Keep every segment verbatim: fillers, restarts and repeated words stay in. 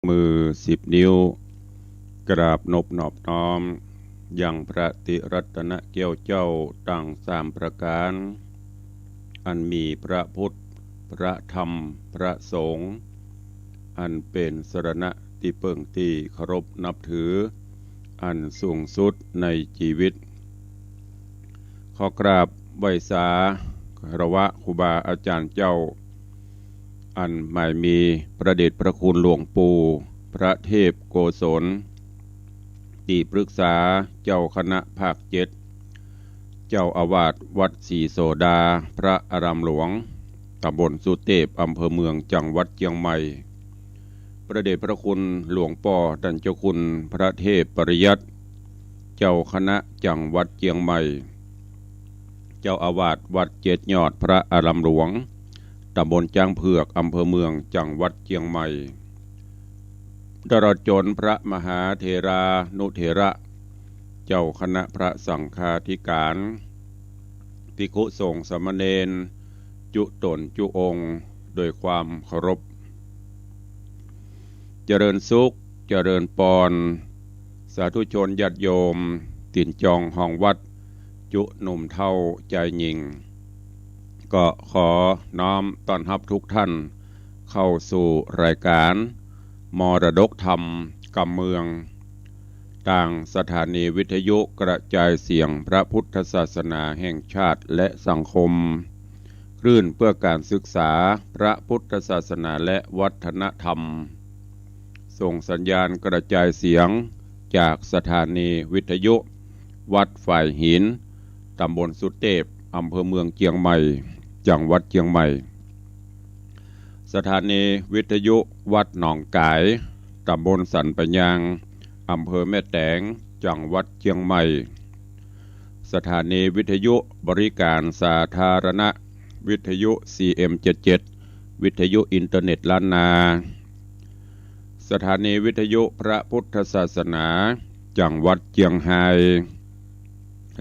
มือสิบนิ้ว กราบนบนอบน้อม ยังพระติรัตนแก้วเจ้าตังสามประก๋าน อันมีพระพุทธ พระธรรม พระสงฆ์ อันเป๋นสรณะตี้เปิ้งตี้เคารพนับถือ อันสูงสุดในจีวิต ขอกราบไหว้สาคารวะครูบาอาจ๋ารย์เจ้า อันหมายมีพระเดชพระคุณหลวงปู่พระเทพโกศล ตี้ปรึกษาเจ้าคณะภาคเจ็ด เจ้าอาวาสวัดศรีโสดา พระอารามหลวง ตำบลสุเตพ อำเภอเมือง จังหวัดเจียงใหม่ พระเดชพระคุณหลวงป้อต้านเจ้าคุณพระเทพปริยัติ เจ้าคณะจังหวัดเจียงใหม่ เจ้าอาวาสวัดเจ็ดยอด พระอารามหลวง ตำบลจ๊างเผือก อำเภอเมือง จังหวัดเจียงใหม่ ตลอดจ๋นพระมหาเถรานุเถระ เจ้าคณะพระสังฆาธิการ ภิกขุสงฆ์สามเณร จุ๊ต๋นจุ๊องค์ โดยความเคารพ เจริญสุข เจริญปอน สาธุชนญาติโยม ตี๋นจองฮองวัด จุ๊หนุ่มเฒ่าจายญิง ก็ขอน้อมต้อนฮับทุกท่าน เข้าสู่รายการ มรดกธรรมกำเมือง ตางสถานีวิทยุกระจายเสียงพระพุทธศาสนาแห่งชาติและสังคม คลื่นเพื่อการศึกษาพระพุทธศาสนาและวัฒนธรรม ส่งสัญญาณกระจายเสียงจากสถานีวิทยุวัดฝายหิน ตำบลสุเตพ อำเภอเมืองเจียงใหม่ จังหวัดเจียงใหม่ สถานีวิทยุวัดหนองก๋าย ตำบลสันป่ายาง อำเภอแม่แตง จังหวัดเจียงใหม่ สถานีวิทยุบริการสาธารณะ วิทยุ ซีเอ็มเจ็ดเจ็ด วิทยุอินเทอร์เน็ตล้านนา สถานีวิทยุพระพุทธศาสนา จังหวัดเจียงฮาย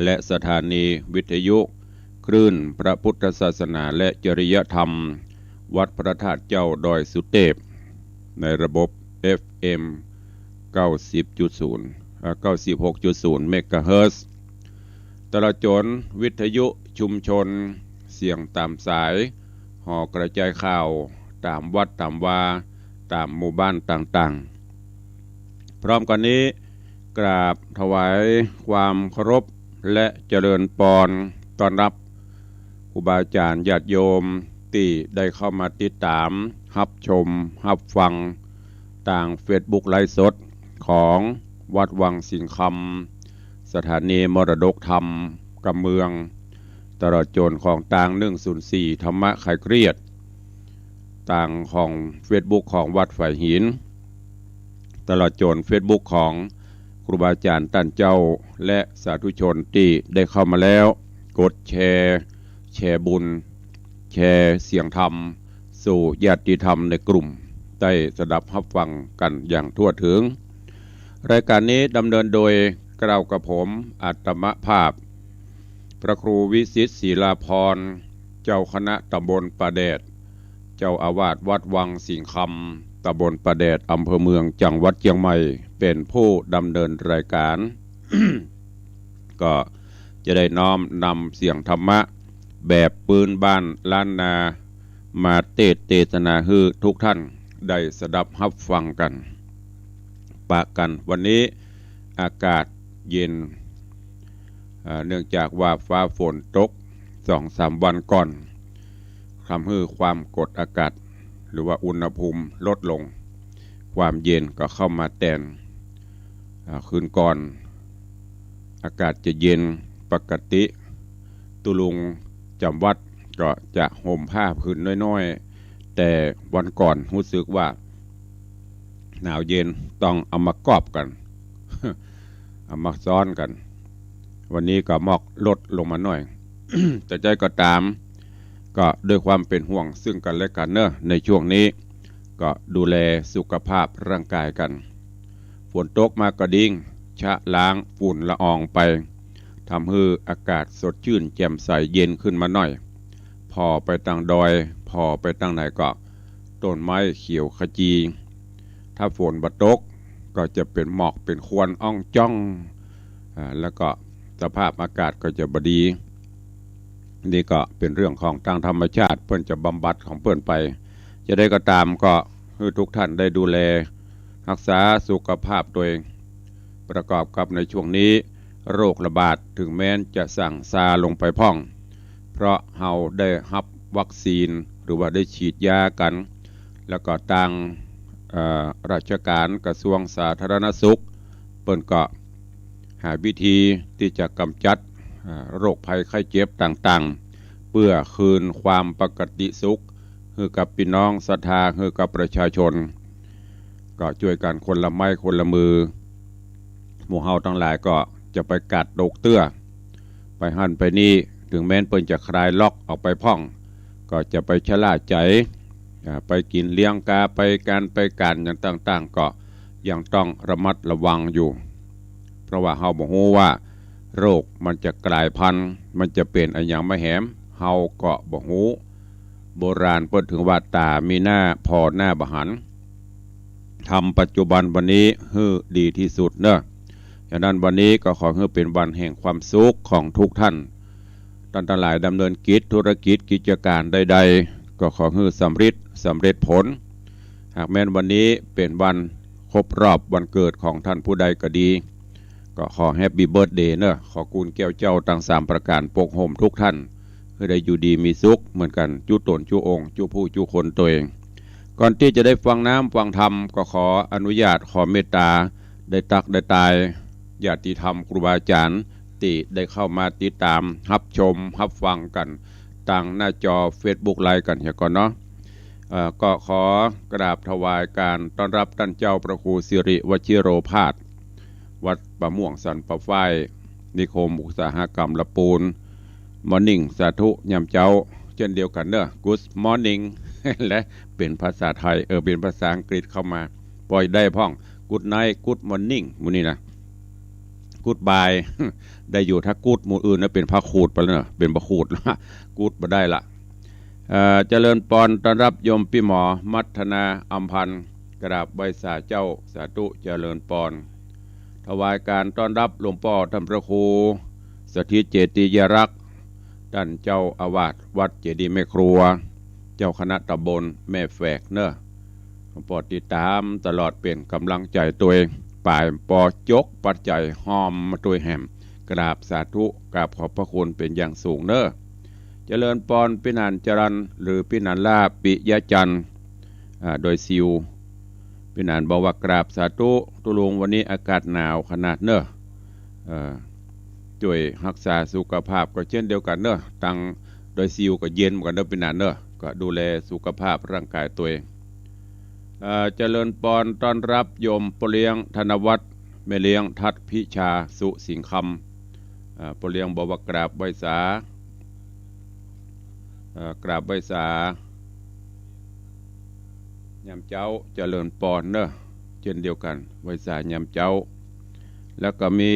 และสถานีวิทยุคลื่นพระพุทธศาสนาและจริยธรรม วัดพระธาตุเจ้าดอยสุเตพ ในระบบ เอฟเอ็ม เก้าสิบจุดศูนย์ เอ่อ เก้าสิบหกจุดศูนย์ เมกะเฮิรตซ์ ตลอดจ๋นวิทยุชุมชน เสียงต๋ามสาย หอกระจายข่าว ต๋ามวัดต๋ามวา ต๋ามหมู่บ้านต่างๆ พร้อมกั๋นนี้ กราบถวายความเคารพ และเจริญปอน ต้อนฮับครูบาอาจ๋ารย์ญาติโยม ตี้ได้เข้ามาติดต๋าม ฮับชม ฮับฟัง ตางเฟซบุ๊กไลฟ์สด ของวัดวังสิงห์คำ สถานีมรดกธรรมกำเมือง ตลอดจ๋นของตางหนึ่งศูนย์สี่ ธรรมะคลายเครียด ตางของเฟซบุ๊กของวัดฝายหิน ตลอดจ๋นเฟซบุ๊กของครูบาอาจ๋ารย์ต้านเจ้า และสาธุชนตี้ได้เข้ามาแล้ว กดแชร์ แชร์บุญ แชร์เสียงธรรม สู่ญาติธรรมในกลุ่ม ได้สดับฮับฟังกั๋นอย่างทั่วเถิง รายการนี้ดำเนินโดยเกล้ากับผม อาตมาภาพ พระครูวิสิทธิ์ ศิลาภรณ์ เจ้าคณะตำบลป่าแดด เจ้าอาวาสวัดวังสิงห์คำ ตำบลป่าแดด อำเภอเมือง จังหวัดเจียงใหม่ เป๋นผู้ดำเนินรายการ ก็จะได้น้อมนำเสียงธรรมะแบบปื๊นบ้านล้านนา มาเตสน์เตสนาหื้อทุกท่านได้สดับฮับฟังกั๋น ปะกั๋นวันนี้อากาศเย็น เอ่อ เนื่องจากว่าฟ้าฝนตกสองสามวันก่อน ทำหื้อความกดอากาศ หรือว่าอุณหภูมิลดลง ความเย็นก็เข้ามาแตน อ่า คืนก่อน อากาศจะเย็นปกติ ตุ๊ลุงจ๋ำวัดก็จะห่มผ้าผืนน้อยๆ แต่วันก่อนฮู้สึกว่าหนาวเย็น ต้องเอามากอบกั๋น เอามาซ้อนกั๋น วันนี้ก็มอกลดลงมาหน่อย แต่จะใดก็ต๋าม ก็ด้วยความเป๋นห่วงซึ่งกั๋นและกั๋นเนาะ ในช่วงนี้ ก็ดูแลสุขภาพร่างกายกั๋น ฝนตกมาก็ดี ชะล้างฝุ่นละอองไป ทำหื้ออากาศสดชื่นแจ่มใสเย็นขึ้นมาหน่อย ผ่อไปตางดอย ผ่อไปตางไหนก็ ต้นไม้เขียวขจี ถ้าฝนบ่ตก ก็จะเป๋นหมอกเป๋นควันอ่องจ้อง อ่า แล้วก็สภาพอากาศก็จะบ่ดี นี่ก็เป๋นเรื่องของตางธรรมชาติ เปิ้นจะบำบัดของเปิ้นไป จะใดก็ต๋ามก็หื้อทุกท่านได้ดูแลฮักษาสุขภาพตนเอง ประกอบกับในช่วงนี้โรคระบาดเถิงแม้นจะสั่งซาลงไปพ่อง เพราะเฮาได้ฮับวัคซีนหรือว่าได้ฉีดยากั๋น แล้วก็ตาง เอ่อ ราชก๋านกระทรวงสาธารณสุข เปิ้นก็หาวิธีตี้จะก๋ำจัด เอ่อ โรคภัยไข้เจ็บต่างๆ เปื้อคืนความปกติสุขหื้อกับปี้น้องศรัทธา หื้อกับประชาชน ก็จ้วยกั๋นคนละไม้คนละมือ หมู่เฮาตังหลายก็จะไปกาดตกเตื้อ ไปหั้นไปนี่ เถิงแม้นเปิ้นจะคลายล็อกออกไปพ่อง ก็จะไปชะล่าใจ๋ อ่า ไปกิ๋นเลี้ยงก๋า ไปก๋านไปก๋านอย่างต่างๆ ก็ยังต้องระมัดระวังอยู่ เพราะว่าเฮาบ่ฮู้ว่าโรคมันจะกลายพันธุ์ มันจะเป๋นอะหยังมาแหม เฮาก็บ่ฮู้ โบราณเปิ้นเถิงว่า ต๋ามีหน้าผ่อหน้าบ่หัน ทำปัจจุบันวันนี้หื้อดีตี้สุดเนาะ ฉะนั้นวันนี้ก็ขอหื้อเป๋นวันแห่งความสุขของทุกท่าน ต้านตังหลายดำเนินกิจธุรกิจกิจก๋านใดๆ ก็ขอหื้อสำริดสำเร็จผล หากแม้นวันนี้เป๋นวันครบรอบวันเกิดของท่านผู้ใดก็ดี ก็ขอแฮปปี้เบิร์ธเดย์เนาะ ขอกู๋นแก้วเจ้าตังสามประก๋านปกโฮมทุกท่าน หื้อได้อยู่ดีมีสุขเหมือนกั๋น จุ๊ต๋นจุ๊องค์ จุ๊ผู้จุ๊คนตนเอง ก่อนตี้จะได้ฟังน้ำฟังธรรม ก็ขออนุญาตขอเมตต๋า ได้ตั๊กได้ตาย ญาติธรรมครูบาอาจ๋ารย์ตี้ได้เข้ามาติดต๋ามฮับชมฮับฟังกั๋นตางหน้าจอเฟซบุ๊กไลฟ์กั๋นเหียก่อนเนาะ เอ่อ ก็ขอกราบถวายก๋านต้อนรับต้านเจ้าพระครูสิริวชิโรภาส วัดป่าม่วงสันป่าฝ้าย นิคมอุตสาหกรรมละปูน มอร์นิ่ง สาธุ ยามเจ๊า เจ้นเดียวกั๋นเนาะ Good morning และเป๋นภาษาไทย เออ เป๋นภาษาอังกฤษเข้ามา ปอได้พ่อง Good night Good morning หมู่นี้นะ Goodbye ได้อยู่ ถ้า Good หมู่อื่นนะ เป๋นพระขูดไปแล้วเนาะ เป๋นพระขูด Good บ่ได้ละ เอ่อ เจริญปอน ต้อนรับโยมปี้หมอ มัทนา อำพันธ์ กราบไหว้สาเจ้า สาธุ เจริญปอน ถวายก๋านต้อนรับหลวงป้อต้านพระครู สถิตเจติยรักษ์ ต้านเจ้าอาวาสวัดเจดีย์แม่ครัว เจ้าคณะต๋ำบลแม่แฝกเนาะ หลวงป้อติดต๋ามตลอด เป๋นก๋ำลังใจ๋ตวย ป๋ายปอจกปัจจัยฮอมมาตวยแหม กราบสาธุ กราบขอบพระคุณเป๋นอย่างสูงเนาะ เจริญปอน ปี้หนานจรัญ หรือปี้หนานล่า ปิยะจันทร์ อ่า ดอยซิว ปี้หนานบอกว่ากราบสาธุ ตุ๊ลุง วันนี้อากาศหนาวขนาดเนาะ เอ่อ จ้วยฮักษาสุขภาพก็เจ้นเดียวกั๋นเนาะ ตางดอยซิวก็เย็นเหมือนกั๋นเนาะ ปี้หนานเนาะ ก็ดูแลสุขภาพร่างกายตวย เอ่อ เจริญปอน ต้อนรับโยมป้อเลี้ยงธนวัฒน์ แม่เลี้ยงทัดพิชา สุสิงห์คำ เอ่อ ป้อเลี้ยงบอกว่ากราบไหว้สา เอ่อ กราบไหว้สา ยามเจ๊า เจริญปอนเนาะ เจ้นเดียวกั๋น ไหว้สายามเจ๊า แล้วก็มี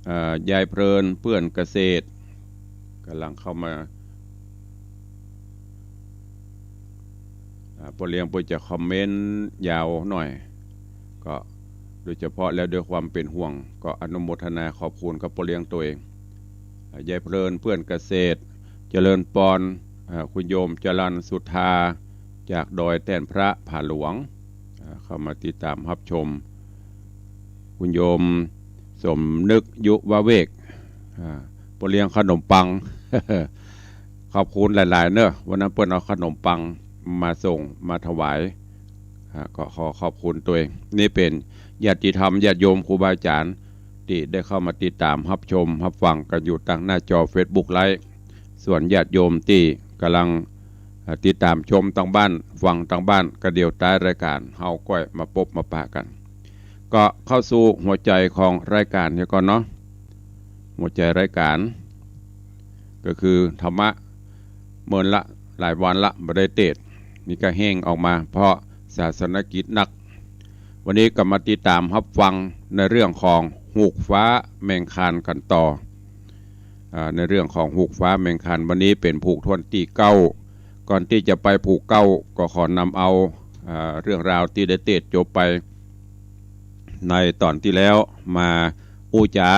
เอ่อ ยายเพลิน เปื้อนเกษตร ก๋ำลังเข้ามา อ่า ป้อเลี้ยงเปิ้นจะคอมเมนต์ยาวหน่อย ก็โดยเฉพาะแล้วด้วยความเป๋นห่วง ก็อนุโมทนาขอบคุณกับป้อเลี้ยงตวยเอง อ่า ยายเพลิน เปื้อนเกษตร เจริญปอน อ่า คุณโยมจรัญสุธา จากดอยแต้นพระผาหลวง อ่า เข้ามาติดต๋ามฮับชม คุณโยมสมนึก ยุวเวก อ่า ป้อเลี้ยงขนมปัง ขอบคุณหลายๆ เนาะ วันนั้นเปิ้นเอาขนมปังมาส่ง มาถวาย อ่า ก็ขอขอบคุณตวยเอง นี่เป๋นญาติธรรม ญาติโยม ครูบาอาจ๋ารย์ ตี้ได้เข้ามาติดต๋ามฮับชมฮับฟังกั๋นอยู่ตางหน้าจอเฟซบุ๊กไลฟ์ ส่วนญาติโยมตี้ก๋ำลัง เอ่อ ติดต๋ามชมตางบ้าน ฟังตางบ้าน ก็เดี๋ยวต๊ายรายก๋าน เฮาก้อยมาปบมาปะกั๋น ก็เข้าสู่หัวใจ๋ของรายก๋านเหียก่อนเนาะ หัวใจ๋รายก๋าน ก็คือธรรมะ เมินละหลายวันละบ่ได้เตสน์ นี่ก็แห้งออกมา เพราะศาสนกิจหนัก วันนี้ก็มาติดต๋ามฮับฟังในเรื่องของฮูกฟ้าแมงคานกั๋นต่อ อ่า ในเรื่องของฮูกฟ้าแมงคาน วันนี้เป๋นผูกถ้วนตี้เก้า ก่อนตี้จะไปผูกเก้า ก็ขอนำเอา อ่า เรื่องราวตี้ได้เตสน์จบไปในต๋อนตี้แล้ว มาอู้จ๋า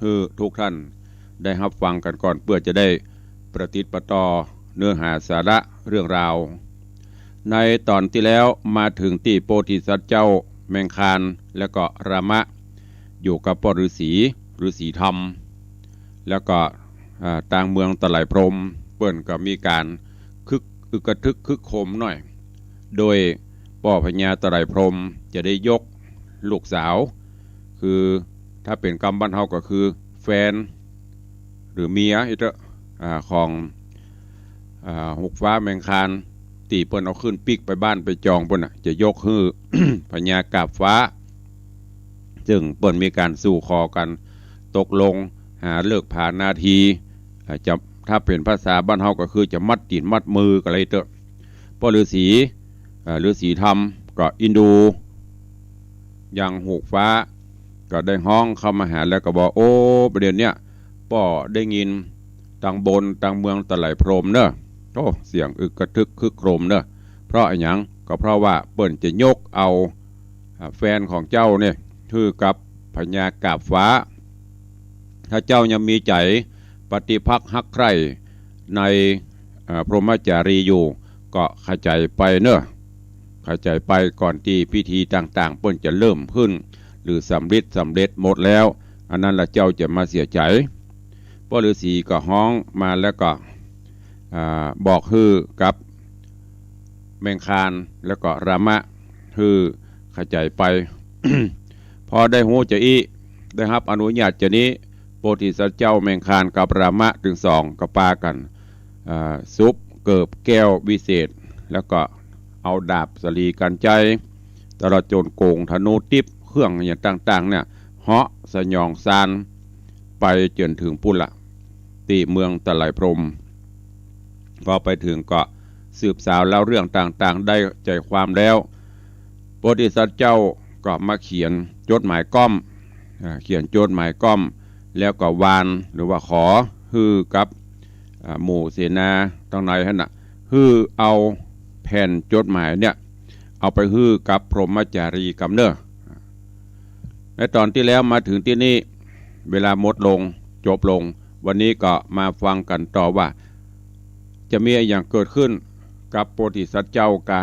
หื้อกู้ต้านได้ฮับฟังกั๋นก่อน เปื้อจะได้ประติดประต่อเนื้อหาสาระเรื่องราว ในต๋อนตี้แล้วมาเถิงตี้โพธิสัตว์เจ้าแมงคาร แล้วก็รามะ อยู่กับป้อฤๅษี ฤๅษีธรรม แล้วก็ อ่า ตางเมืองตะไหล่พรหม เปิ้นก็มีก๋านคึก อึกกระทึกครึกโครมหน้อย โดยป้อพญาตะไหล่พรหมจะได้ยกลูกสาว คือถ้าเป๋นกำบ้านเฮาก็คือแฟน หรือเมียอี้เต๊อะ อ่า ของ อ่า หกฟ้าแมงคาร ตี้เปิ้นเอาขึ้นปิ๊กไปบ้านไปจองปู๊นน่ะ จะยกหื้อ พญากาบฟ้า เซิ่งเปิ้นมีก๋านสู่ขอกั๋น ตกลงหาฤกษ์ผานาที อ่า จะ ถ้าเป๋นภาษาบ้านเฮาก็คือจะมัดตี๋นมัดมือกั๋นเลยเต๊อะ ป้อฤๅษี อ่า ฤๅษีธรรมก็อินดูยังหกฟ้า ก็ได้ฮ้องเข้ามาหาแล้วก็บอก โอ้ ประเดี๋ยวเนี้ยป้อได้ยินตางบนตางเมืองตะไหล่พรหมเน่อ โอ้ เสียงอึกกระทึกครึกโครมเน่อ เพราะอะหยัง ก็เพราะว่าเปิ้นจะยกเอา อ่า แฟนของเจ้าเนี่ย หื้อกับพญากาบฟ้า ถ้าเจ้ายังมีใจ๋ปฏิภักษ์ฮักใคร่ใน อ่า พรหมจารีอยู่ ก็ขะใจ๋ไปเน่อ ขะใจ๋ไปก่อนตี้พิธีต่างๆ เปิ้นจะเริ่มขึ้น หรือสำริดสำเร็จหมดแล้ว อันนั้นละเจ้าจะมาเสียใจ๋ ป้อฤๅษีก็ฮ้องมาแล้วก็ อ่า บอกหื้อกับแมงคาร แล้วก็รามะ หื้อขะใจ๋ไป พอได้ฮู้จาอี้ ได้ฮับอนุญาตจานี้ โพธิสัตว์เจ้าแมงคารกับรามะตึงสองก็ปากั๋น อ่า สุบเกิบแก้ววิเศษ แล้วก็เอาดาบสะหลีกัณฑ์ไชย ตลอดจ๋นโก๋งธนูติ๊บ เครื่องอะหยังต่างๆ เนี่ย เหาะสยองซานไปจ๋นเถิงปู๊นละ ตี้เมืองตะไหล่พรหม พอไปเถิงก็สืบสาวเล่าเรื่องต่างๆ ได้ใจ๋ความแล้ว โพธิสัตว์เจ้าก็มาเขียนจดหมายก้อม อ่า เขียนจดหมายก้อม แล้วก็วานหรือว่าขอหื้อกับ อ่า หมู่เสนาตังหลายหั้นน่ะ หื้อเอาแผ่นจดหมายเนี่ย เอาไปหื้อกับพรหมจารีกำเน่อ ในต๋อนตี้แล้วมาเถิงตี้นี่ เวลาหมดลง จบลง วันนี้ก็มาฟังกั๋นต่อว่า จะมีอะหยังเกิดขึ้นกับโพธิสัตว์เจ้ากา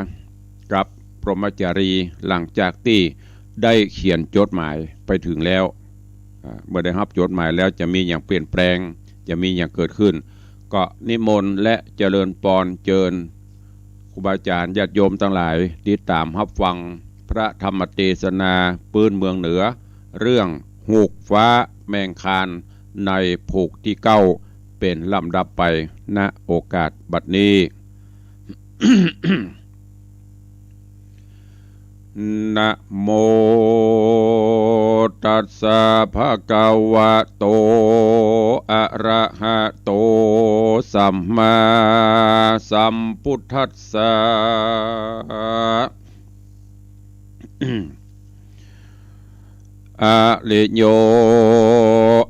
กับพรหมจารี หลังจากตี้ได้เขียนจดหมายไปเถิงแล้ว อ่า เมื่อได้ฮับจดหมายแล้วจะมีอะหยังเปลี่ยนแปลง จะมีอะหยังเกิดขึ้น ก็นิมนต์และเจริญปอนเจิญครูบาอาจ๋ารย์ญาติโยมตังหลาย ติดต๋ามฮับฟังพระธรรมเตสนาปื๊นเมืองเหนือ เรื่องหกฟ้าแมงคาร ในผูกตี้เก้า เป๋นลำดับไป ณ โอกาสบัดนี้ นะโมตัสสะภะคะวะโต อะระหะโต สัมมาสัมพุทธัสสะ อะริโย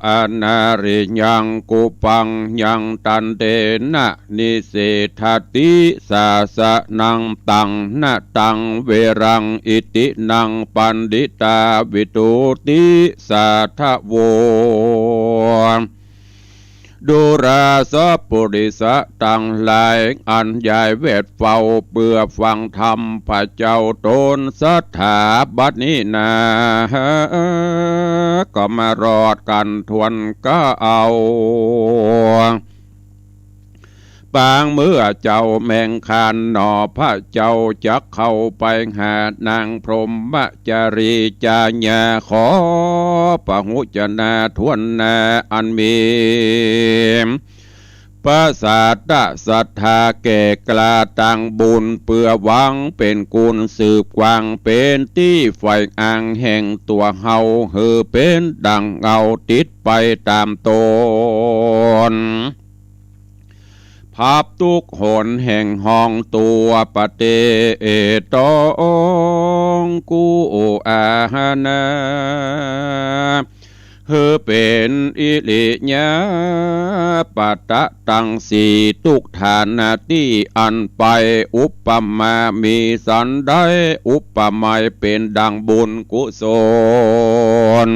อะนาริยัง กุปังยัง ตันเตนะ นิเสสะติ สาสะนัง ตังนะตัง เวรัง อิตินัง ปัณฑิตา วิดูติ สาธะโว ดูราสะปุริสะตังหลาย อันยายแวดเฝ้าเปื้อฟังธรรมพระเจ้าต๋น สถาบัดนี้นา ก็มารอดกั๋นถ้วนก้าว ปางเมื่อเจ้าแมงคารหนอ พระเจ้าจักเข้าไปหานางพรหมจารีจาญา ขอพหุจนาถ้วนหน้า อันมี ประสาทศรัทธาแก่กล้าตั้งบุญ เปื้อหวังเป๋นกุญสืบกว้าง เป๋นตี้ใฝ่อ้างแห่งตั๋วเฮา หื้อเป๋นดั่งเงาติดไปต๋ามต๋น พับทุกข์หนแห่งห้องตั๋ว ปะเตตอง กู้อาหานา หื้อเป๋นอิริยาบถะตังสี่ ตุ๊กฐานะตี้อันไป อุปมามีสันใด อุปไมยเป๋นดังบุญกุศล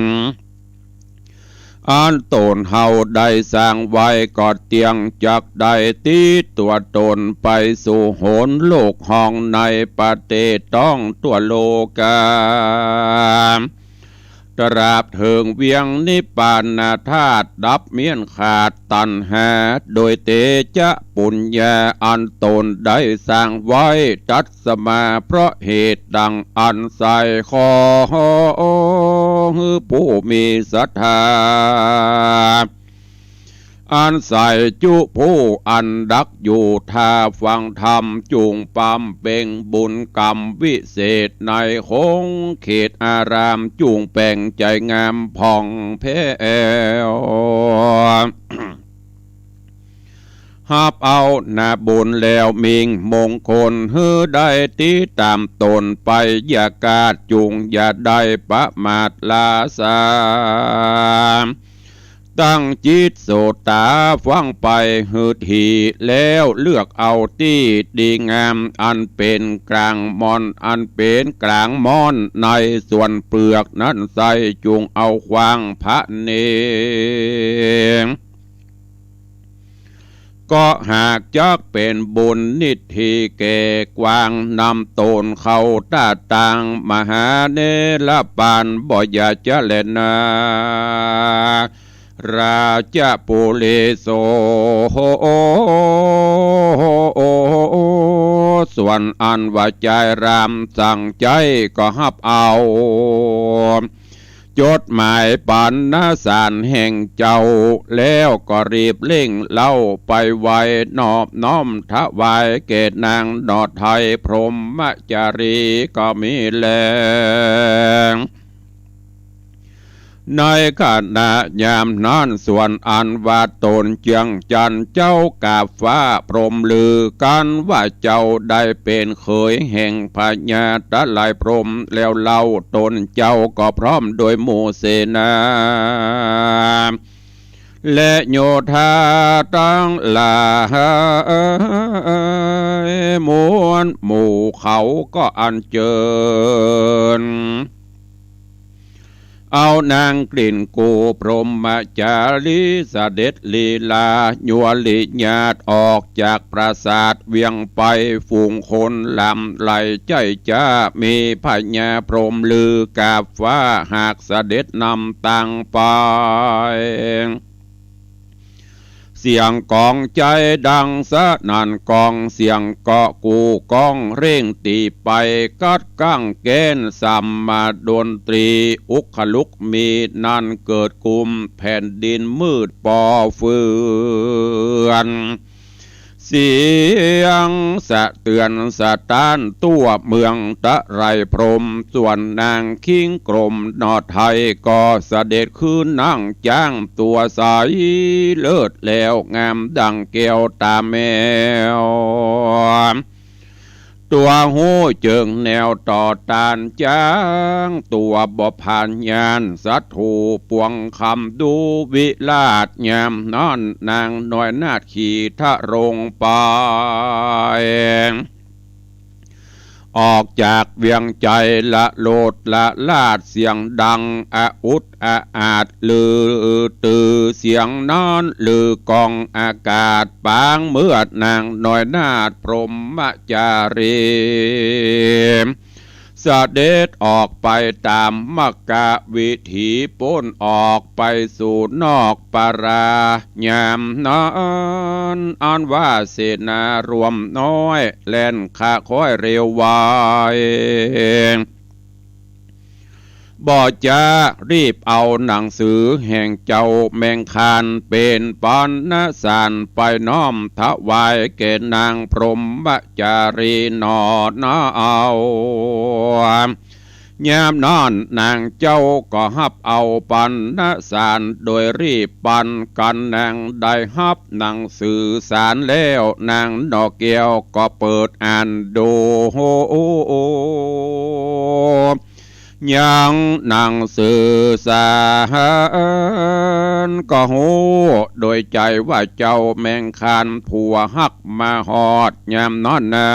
อันต๋นเฮาได้สร้างไว้ ก็เตียงจักได้ติดตั๋วต๋นไปสู่หนโลกห้องในประเทศต้องทั่วโลกา ตราบเถิงเวียงนิพพานธาตุ ดับเมี้ยนขาดตัณหา โดยเตจะปุญญาอันต๋นได้สร้างไว้ ตัสมา เพราะเหตุดังอั้นไส้ ขอหื้อผู้มีศรัทธา อันใส่จุผู้อันดักอยู่ท่าฟังธรรม จุ่งบำเพ็งบุญกรรมวิเศษในขงเขตอาราม จุ่งแป๋งใจ๋งามผ่องแผ้ว ฮับเอานาบุญแล้วมิ่งมงคล หื้อได้ติดต๋ามต๋นไปอย่ากาด จุ่งอย่าได้ประมาทละสาย ตั้งจิตโสตาฟังไปหื้อถี่ แล้วเลือกเอาตี้ดีงาม อันเป๋นกลางม่อน อันเป๋นกลางม่อนในส่วนเปลือกนั้นไส้ จุ่งเอาขว้างพระเนตร ก็หากจักเป๋นบุญนิทธิแก่กว้าง นำต๋นเข้าต้าตางมหาเนรปาน บ่อย่าจะแลนา ราชปุริโส ส่วนอันว่าจายรามสั่งใจ๊ก็ฮับเอา จดหมายปรรณสารแห่งเจ้า แล้วก็รีบเร่งเล่าไปไว นอบน้อมถวายแก่นางหนอไทยพรหมจารีก็มีแล ในขณะยามนั้นส่วนอันว่าต๋นเจียงจันทน์เจ้ากาบฟ้าพรหมลือกั๋นว่าเจ้าได้เป๋นเขยแห่งพญาตะไลพรหม แล้วเล่าต๋นเจ้าก็พร้อมโดยหมู่เสนา และโยธาตังหลายมวลหมู่เขาก็อัญเจิญ เอานางกลิ่นกู่พรหมจารีเสด็จลีลา ยัวริญาติออกจากปราสาทเวียงไป ฝูงคนหลั่งไหลใจ้จ๊า มีพญาพรหมลือกาบฟ้าหากเสด็จนำตางไป เสียงกองใจ๊ดังสนั่นก้อง เสียงเกาะกู่ก้องเร่งตีไป กัดกังแก้นสัมมาดนตรี อุคลุกมีนั้นเกิดกุม แผ่นดินมืดปอเฟือน เสียงสะเตือนสะท้านทั่วเมืองตะไลพรหม ส่วนนางคิงกรมหนอไทยก็เสด็จขึ้นนั่งจ๊าง ตั๋วใสเลิศแล้วงามดั่งแก้วต๋าแมว ตั๋วฮู้เจิงแนวต่อต้านจ๊าง ตั๋วบ่ผ่านญาณศัตรูปวงคำดูวิราช ยามนั้นนางน้อยนาฏขีทะลงไป ออกจากเวียงใจ๋ละโลดละลาด เสียงดังอะอุดอะอาดลือตือ เสียงนั้นลือก้องอากาศ ปางเมือดนางน้อยนาฏพรหมจารี เสด็จออกไปต๋ามมัคควิถี ป๊นออกไปสู่นอกป่ารา ยามนั้นอันว่าเสนารวมน้อย แล่นขะค้อยเร็วไว บ่จ๊ารีบเอาหนังสือแห่งเจ้าแมงคาน เป๋นปรรณสารไปน้อมถวายแก่นางพรหมจารีหนอนาเอา ยามนั้นนางเจ้าก็ฮับเอาปรรณสารโดยรีบปรรณกั๋น นางได้ฮับหนังสือสารแล้ว นางหนอแก้วก็เปิดอ่านดู ยังหนังสือสารก็ฮู้โดยใจ๋ว่าเจ้าแมงคานผู้ฮักมาฮอดยามนั้นนา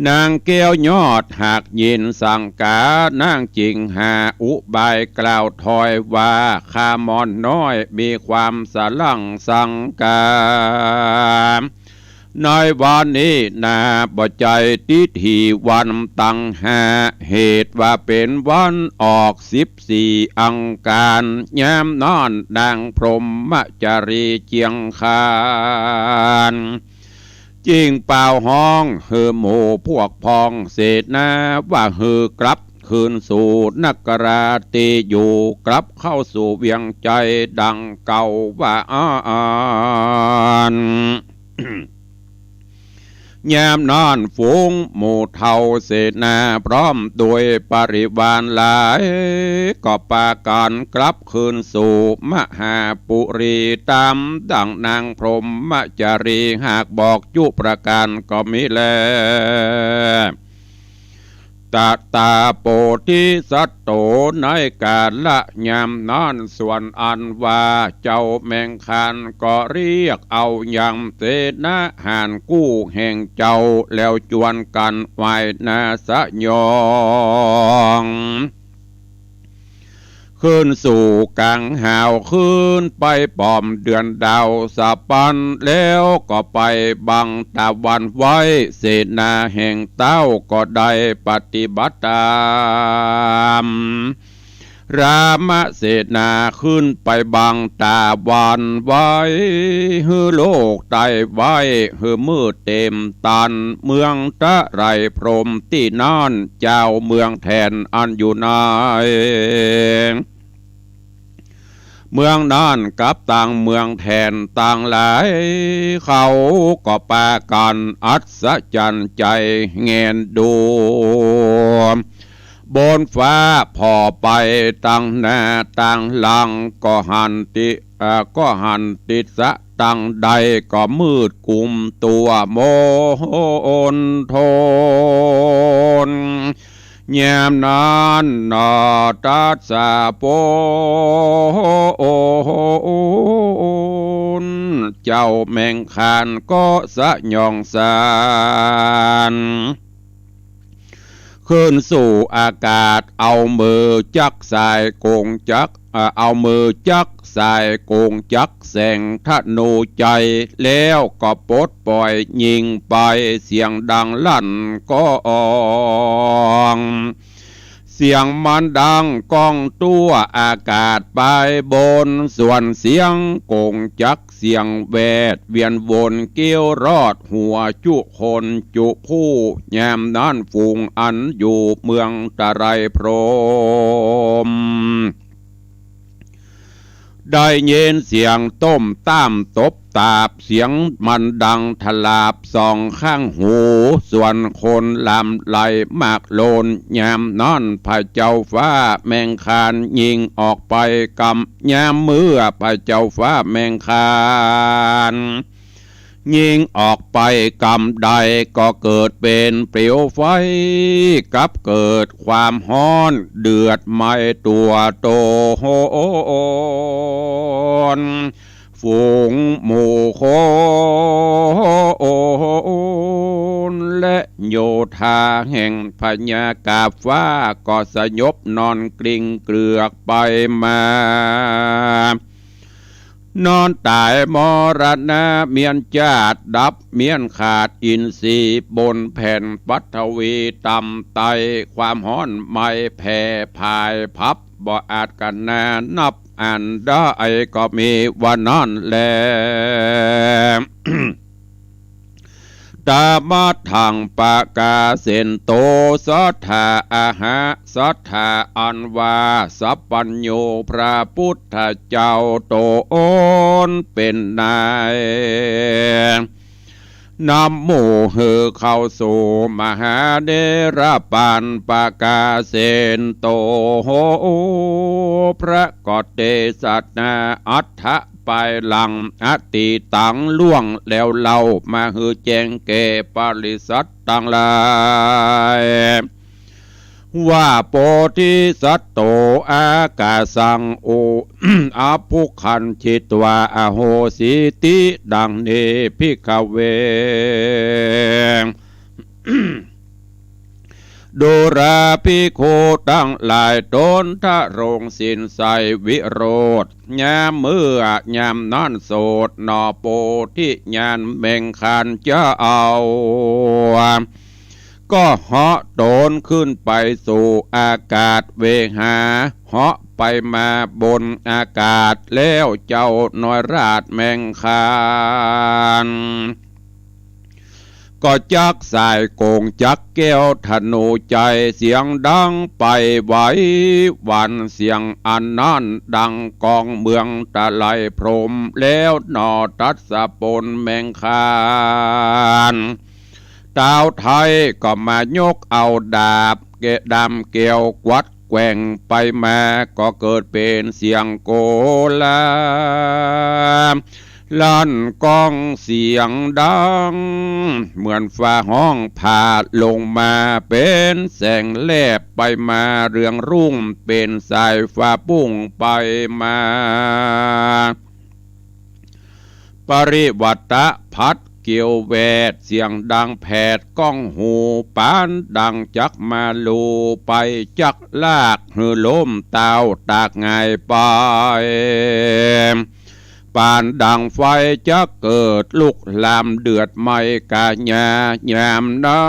นางแก้วยอดหากยินสังกา นางจึงหาอุบายกล่าวถอยว่า ข้าม่อนน้อยมีความสะหลั่งสังกา ในวันนี้นาบ่ใจ้ทิฐิวันตังหาก เหตุว่าเป๋นวันออกสิบสี่อังคาร ยามนั้นนางพรหมจารีเจียงคาน จึงเป่าฮ้องหื้อหมู่พวกพ้องเสนาว่าหื้อกลับคืนสู่นคราตี้อยู่ กลับเข้าสู่เวียงใจ๋ดังเก่าว่าอั้น ยามนั้นฝูงหมู่เฒ่าเสนาพร้อมโดยบริวารหลาย ก็ปากั๋นกลับคืนสู่มหาปุรี ต๋ามดังนางพรหมจารีหากบอกจุประก๋านก็มีแล ตถาโพธิสัตโต ในกาละยามนั้น ส่วนอันว่าเจ้าแมงคานก็เรียกเอายังเสนาหารกู้แห่งเจ้า แล้วจวนกั๋นไหว้นาสยอง คืนสู่ก๋างหาว คืนไปป๋อมเดือนดาวสะปัน แล้วก็ไปบังตะวันไว้ เสนาแห่งเต้าก็ได้ปฏิบัติต๋าม รามเสนาคืนไปบังตะวันไว้ หื้อโลกใต้ไว้ หื้อมืดเต็มตัน เมืองตะไลพรหมตี้นั้น เจ้าเมืองแถนอันอยู่ใน เมืองนั้นกับตังเมืองแถนตังหลาย เขาก็ปากั๋นอัศจรรย์ใจ๋แงนดู บนฟ้าผ่อไปตังหน้าตังหลัง ก็หันติ เอ่อ ก็หันติสะตังใด ก็มืดกุมตั๋วมนทน ยามนั้นนา ตถาโพธิ เจ้าแมงคานก็สยองสาร คืนสู่อากาศ เอามือจักสายกงจักร เอ่อ เอามือจักสายกงจักรแสงธนูใจ๋ แล้วก็ปลดปล่อยยิงไปเสียงดังลั่นก้อง เสียงมันดังก้องทั่วอากาศไปบน ส่วนเสียงกงจักรเสียงแวดเวียนวนเกี้ยวรอดหัวจุคนจุผู้ ยามนั้นฝูงอันอยู่เมืองตะไลพรหม ได้ยินเสียงต้มต้ามตบตาบ เสียงมันดังทลาบสองข้างหู ส่วนคนหลั่งไหลมากล้น ยามนั้นพระเจ้าฟ้าแมงคานยิงออกไปกำ ยามเมื่อพระเจ้าฟ้าแมงคาน ยิงออกไปกำใดก็เกิดเป๋นเปลวไฟ กับเกิดความฮ้อนเดือดไหม้ทั่วตน ฝูงหมู่คนและโยธาแห่งพญากาฟ้าก็สยบนอนกลิ้งเกลือกไปมา นอนต๋ายมรณะเมี้ยนจาติดับเมี้ยนขาดอินทรีย์บนแผ่นปฐวีต่ำไต้ ความฮ้อนไหม้แผ่ผายพับ บ่อาจกั๋นนานับอั้นได้ก็มีว่านั้นแล ตมัทธัง ปะกาเสนโต สัตถา อะหะ สัตถาอันว่าสัพพัญญูพระพุทธเจ้าต๋นเป๋นนาย นำหมู่หื้อเข้าสู่มหาเนรปันปกาเสนโต พระก็เตสนาอัฏฐะปายหลัง อตีตังล่วงแล้วเล่า มาหื้อแจ้งแก่ปริษัทตังหลาย ว่า โพธิสัตโต อากาสัง อุ อภุคคัญจิตวา อโหสิติ ดังนี้ ภิกขเว ดูราภิกขุตังหลาย ตนทรงสิ้นไส้วิโรธ ยามเมื่อ ยามนั้นโสดหนอ โพธิญาณแมงคานเจ้า ก็เหาะตนขึ้นไปสู่อากาศเวหา เหาะไปมาบนอากาศแล้ว เจ้าน้อยราชแมงคาน ก็จักสายโกงจักแก้วธนูชัย เสียงดังไปไหวหวั่น เสียงอันนั้นดังก้องเมืองตะไลพรหม แล้วหนอ ทัศพลแมงคาน ตาวไทยก็มายกเอาดาบแกะดำแก้วกวัดแกว่งไปมา ก็เกิดเป๋นเสียงโกลา ลั่นก้องเสียงดัง เหมือนฟ้าฮ้องผ่าลงมา เป๋นแสงแลบไปมาเรืองรุ่ง เป๋นสายฟ้าปุ้งไปมา ปริวัตตะพัดเกลียวแวด เสียงดังแผดก้องหู ปานดังจักมาลู ไปจักลากหื้อล้มตาวตากหงายไป ปานดังไฟจักเกิดลุกลามเดือดไหม้กายา ยามนั้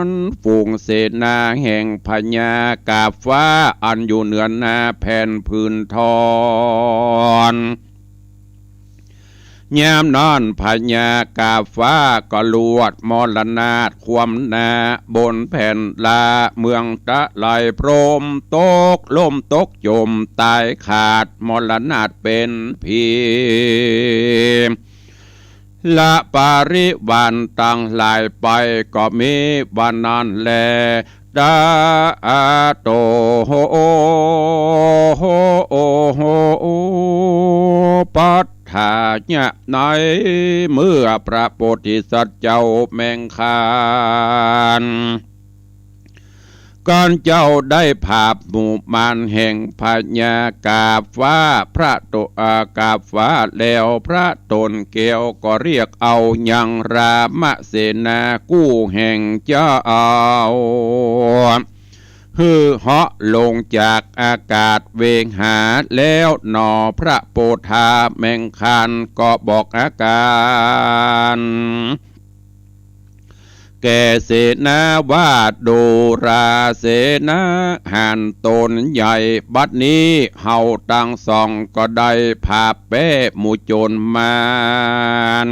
นฝูงเสนาแห่งพญากาฟ้า อันอยู่เหนือหน้าแผ่นผืนทอน ยามนั้นพญากาฟ้าก็ลวดมรณาถคว่ำหน้าบนแผ่นลา เมืองตะไลพรหมตกล้มตกจมต๋ายขาดมรณาถเป๋นผี ละปริวารตังหลายไป ก็มีว่านั้นแล ตะโต ปัฏฐายะ ในเมื่อพระโพธิสัตว์เจ้าแมงคาน กันเจ้าได้ผาบหมู่มารแห่งพญากาฟ้า พระโต อากาฟ้าแล้ว พระตนแก้วก็เรียกเอายังรามเสนากู้แห่งเจ้า หื้อเหาะลงจากอากาศเวหา แล้วหนอพระโพธาแมงคานก็บอกอาการ แก่เสนาว่า ดูราเสนาหานตนใหญ่ บัดนี้เฮาตังสองก็ได้ผาบแป๊หมู่โจรมาร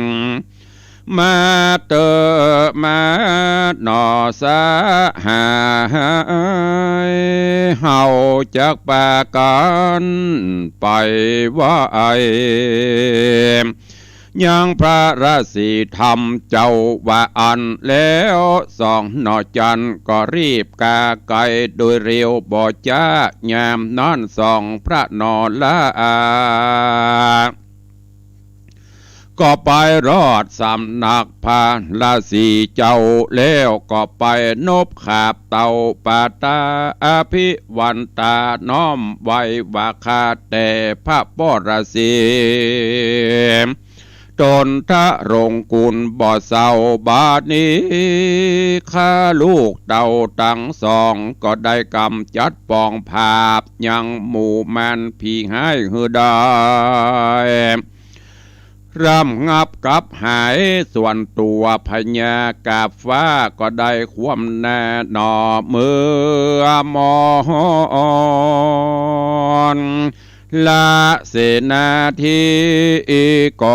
มาเต๊อะมาหนอสหาย เฮาจักปากั๋นไปไหว้ ยังพระราศีธรรมเจ้าว่าอั้นแล้ว สองหน่อจันทร์ก็รีบกาไกโดยเร็วบ่จ๊า ยามนั้นสองพระหน่อละอา ก็ไปรอดสำนักพระราศีเจ้าแล้ว ก็ไปนบขาบเต้าปาตาอภิวันตา น้อมไหว้ว่าข้าแต่พระปรสี ตนทรงคุณบ่เศร้า บาดนี้ข้าลูกเต้าตังสอง ก็ได้กำจัดปองผาบยังหมู่มารผีฮ้ายหื้อได้ ร่ำงับกับหาย ส่วนตั๋วพญากาฟ้าก็ได้คว่ำหน้าหนอเมือมอน ละเสนาธิก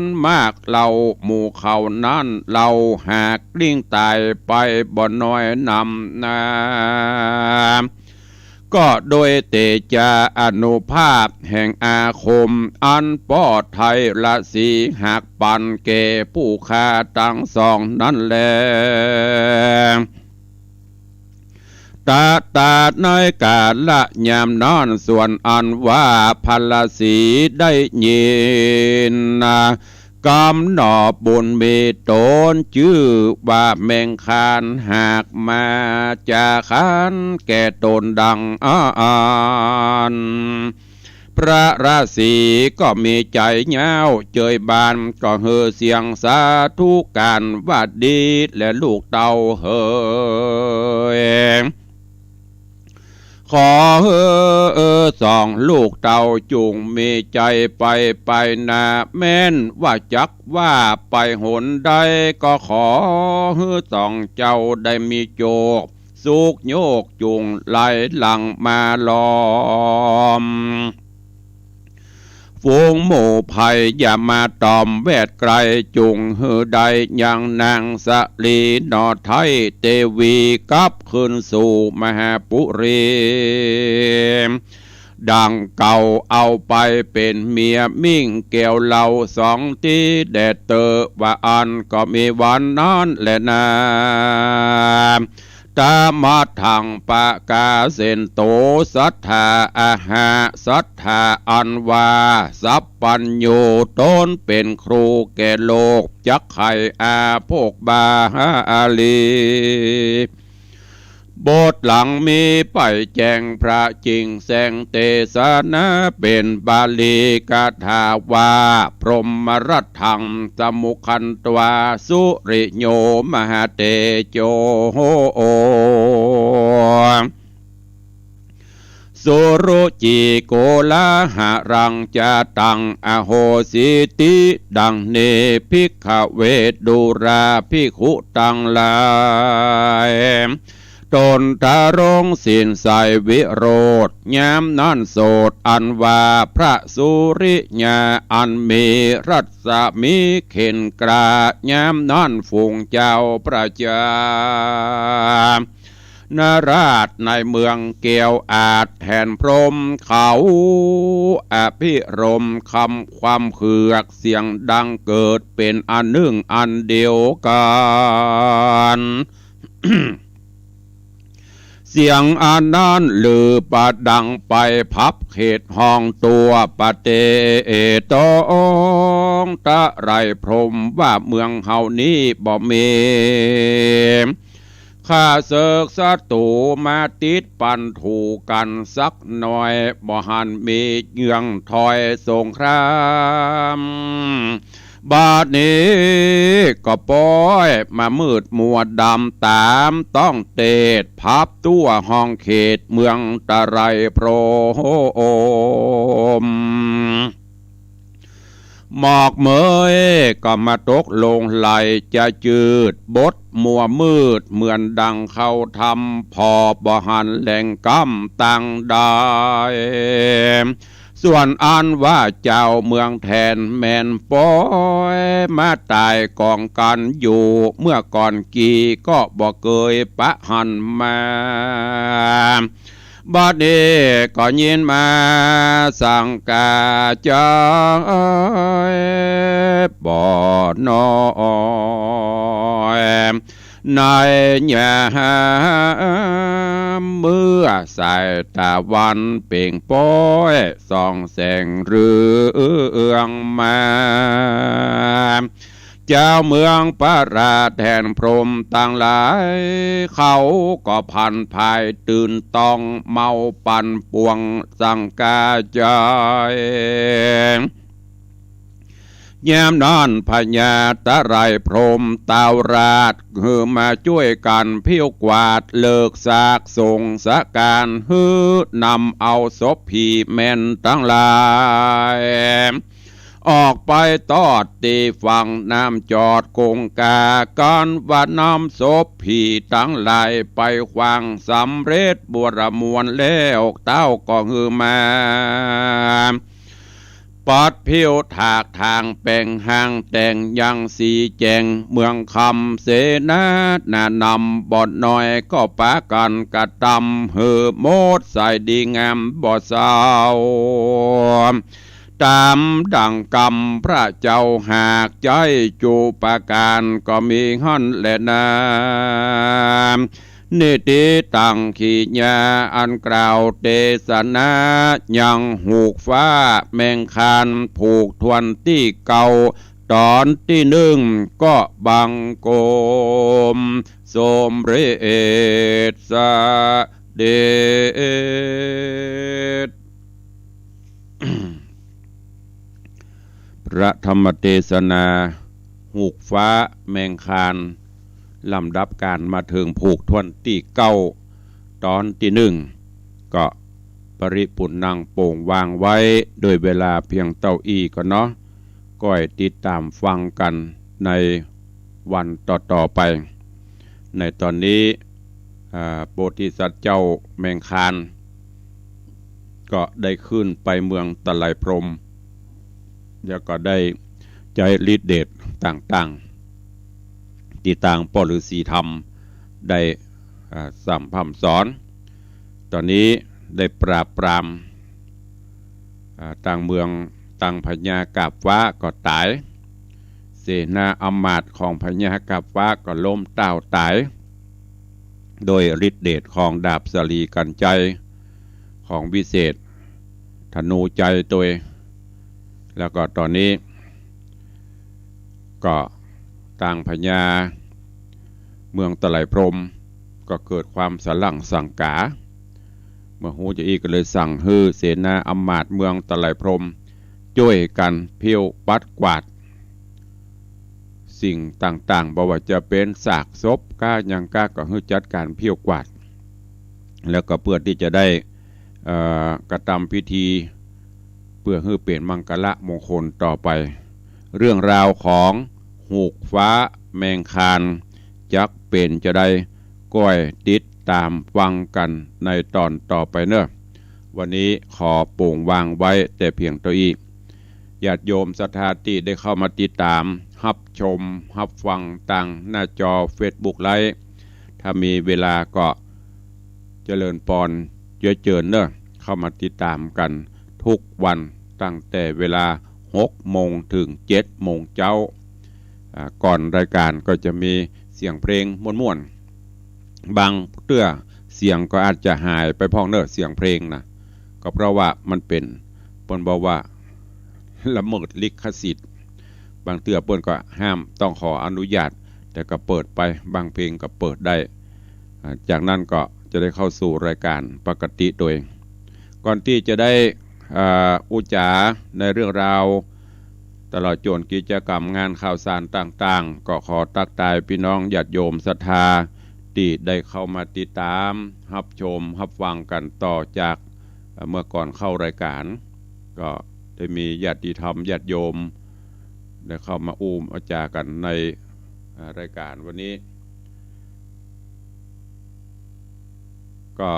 รมากเหล่า หมู่เขานั้นเฮาหากกลิ้งต๋ายไปบ่น้อยนำนา ก็โดยเตจาอานุภาพแห่งอาคม อันป้อไทยราศีหักปันแก่ผู้ฆ่าตังสองนั้นแล ตะตาในกาละยามนั้น ส่วนอันว่าพระราศีได้ยินนะ กำหนอบุญมีต๋นจื้อว่าแมงคาน หากมาจาคันแก่ต๋นดังอั้น พระราศีก็มีใจ๋เย้าเจยบาน ก็หือเสียงสาธุก๋านว่าดีแลลูกเต้าเหย ขอหื้อสองลูกเต้าจุ่งมีใจ๋ไปไปหน้า แม้นว่าจักว่าไปหนใด ก็ขอหื้อสองเจ้าได้มีโจค สุขโยคจุ่งไหลหลั่งมาล้อม ฝูงหมู่ภัยอย่ามาตอมแวดใก้ จุ่งหื้อได้ยังนางสะลีหนอไท้เตวี กลับคืนสู่มหาปุรี ดังเก่า เอาไปเป๋นเมียมิ่งแก้วเหล้าสองตี้แด่เต๊อะ ว่าอั้นก็มีวันนั้นแลนา ตะมะทังปะกาเสนโต สัตถาอะหะ สัตถาอันว่าสัพพัญญู ต๋นเป๋นครูแก่โลก จักใค่อาโภคบาลี บทหลังมีไปแจ้งพระจิ่งแสงเตสนา เป๋นบาลีคาถาว่า พรหมรัตถังสมุขันตวา สุริโยมหาเตโจ สุรุจิโกลาหะรังจาตังอโหสิติ ดังนี้ ภิกขเว ดูราภิกขุตังหลาย ต๋นทรงสิ้นใสวิโรธ ยามนั้นโสตอันว่าพระสุริยา อันมีรัศมีเข่นกล้า ยามนั้นฝูงเจ้าประชา นราชในเมืองแก้วอาจแทนพรหมเขา อภิรมย์คำความเผือก เสียงดังเกิดเป๋นอันนึ่งอันเดียวกั๋น เสียงอันนั้นลือประดังไปพับเขตห้องทั่วประเทศ ต๋องตะไลพรหมว่าเมืองเฮานี้บ่มี ข้าศึกศัตรู๋มาติดปันถูกั๋นสักหน่อย บ่หันมีเยื่องถอยสงคราม บาดนี้ก็ป๊อยมามืดมัวดำต๋ามต้องเตศ พับทั่วห้องเขตเมืองตะไลพรหม หมอกเหมยก็มาตกลงไหลจะจืด บดมัวมืดเหมือนดังเข้าถ้ำ ผ่อบ่หันแหล่งก้ำตังใด ส่วนอันว่าเจ้าเมืองแทนแม่นป๊อยมาต๋ายก๋องกั๋นอยู่ เมื่อก่อนกี่ก็บ่เกยปะหันมา บาดนี้ก็ยินมาสังกาจอยบ่น้อย ในยามเมื่อสายตะวันเป่งป๊อยส่องแสงเรืองมา เจ้าเมืองประหลาดแทนพรหมตังหลาย เขาก็พลันพายตื่นต้องเมาปั่นป่วงสังกาจอย ยามนั้นพญาตะไลพรหมเต้าราช หื้อมาจ้วยกั๋นผิวกวาดเลิกซากสงฆ์สก๋าน หื้อนำเอาศพผีแม่นตังหลาย ออกไปตอดตี้ฝั่งน้ำจอดคงคา กั๋นว่าน้ำศพผีตังหลายไปขว้างสำเร็จบัวระมวลแล้ว เต้าก็หื้อมา ปัดผิวถากถางแป๋งห้างแต่งยังสีแจ๋ง เมืองคำเสนาหน้านำบ่น้อย ก็ปากั๋นกระตำหื้อหมดใสดีงามบ่เศร้า ต๋ามดั่งกำพระเจ้าหากใจ๊จุปการ ก็มีหั้นแลนา นิติตังขีญา อันกล่าวเตสนา ยังฮูกฟ้าแมงคาน ผูกถ้วนตี้เก้า ต๋อนตี้นึ่ง ก็บังคมสมเร็จเสด็จ พระธรรมเตสนา ฮูกฟ้าแมงคาน ลำดับก๋านมาเถิงผูกถ้วนตี้เก้า ต๋อนตี้นึ่ง ก็ปริปุณณังโป่งวางไว้ โดยเวลาเพียงเต้าอี้ก่อเนาะ ก้อยติดต๋ามฟังกั๋นในวันต่อๆ ไป ในต๋อนนี้ อ่า โพธิสัตว์เจ้าแมงคาน ก็ได้ขึ้นไปเมืองตะไลพรหม แล้วก็ได้ใจ๊ฤทธิ์เดชต่างๆ ตี้ตางป้อฤๅษีธรรมได้ อ่า สำพร่ำสอน ต๋อนนี้ได้ปราบปราม อ่า ตางเมือง ตางพญากาบฟ้าก็ต๋าย เสนาอำมาตย์ของพญากาบฟ้าก็ล้มเต้าต๋าย โดยฤทธิ์เดชของดาบสาลีกัญชัย ของวิเศษ ธนูชัยตวย แล้วก็ต๋อนนี้ ก็ตางพญาเมืองตะไลพรหม ก็เกิดความสะหลั่งสังก๋า เมื่อฮู้จาอี้ก็เลยสั่งหื้อเสนาอำมาตย์เมืองตะไลพรหม จ้วยกั๋นเผี้ยวปัดกวาด สิ่งต่างๆ บ่ว่าจะเป๋นซากศพก้าหยังก้า ก็หื้อจัดก๋านเผี้ยวกวาด แล้วก็เปื้อตี้จะได้ เอ่อ กระตำพิธี เปื้อหื้อเป๋นมังคละมงคลต่อไป เรื่องราวของฮูกฟ้าแมงคาน จักเป๋นจาใด ก้อยติดต๋ามฟังกั๋นในต๋อนต่อไปเนาะ วันนี้ขอโป่งวางไว้แต่เพียงเต้าอี้ ญาติโยมศรัทธาตี้ได้เข้ามาติดต๋าม ฮับชม ฮับฟังตางหน้าจอเฟซบุ๊กไลฟ์ ถ้ามีเวลาก็เจริญปอน เจื้อเจิญเนาะ เข้ามาติดต๋ามกั๋นทุกวัน ตั้งแต่เวลาหกโมงเถิงเจ็ดโมงเจ๊า อ่า ก่อนรายก๋านก็จะมีเสียงเพลงม่วนๆ บางเตื้อเสียงก็อาจจะหายไปพ่องเนาะ เสียงเพลงนะ ก็เพราะว่ามันเป๋น เปิ้นบอกว่าละเมิดลิขสิทธิ์ บางเตื้อเปิ้นก็ห้าม ต้องขออนุญาต แต่ก็เปิดไป บางเพลงก็เปิดได้ อ่า จากนั้นก็จะได้เข้าสู่รายก๋านปกติโดย ก่อนตี้จะได้ อ่า อู้จ๋าในเรื่องราว ตลอดจ๋นกิจก๋รรมงานข่าวสารต่างๆ ก็ขอตั๊กตายปี้น้องญาติโยมศรัทธา ตี้ได้เข้ามาติดต๋าม ฮับชม ฮับฟังกั๋นต่อจาก เอ่อ เมื่อก่อนเข้ารายก๋าน ก็ได้มีญาติธรรมญาติโยม ได้เข้ามาอู้มาจ๋ากั๋นใน เอ่อ รายก๋านวันนี้ ก็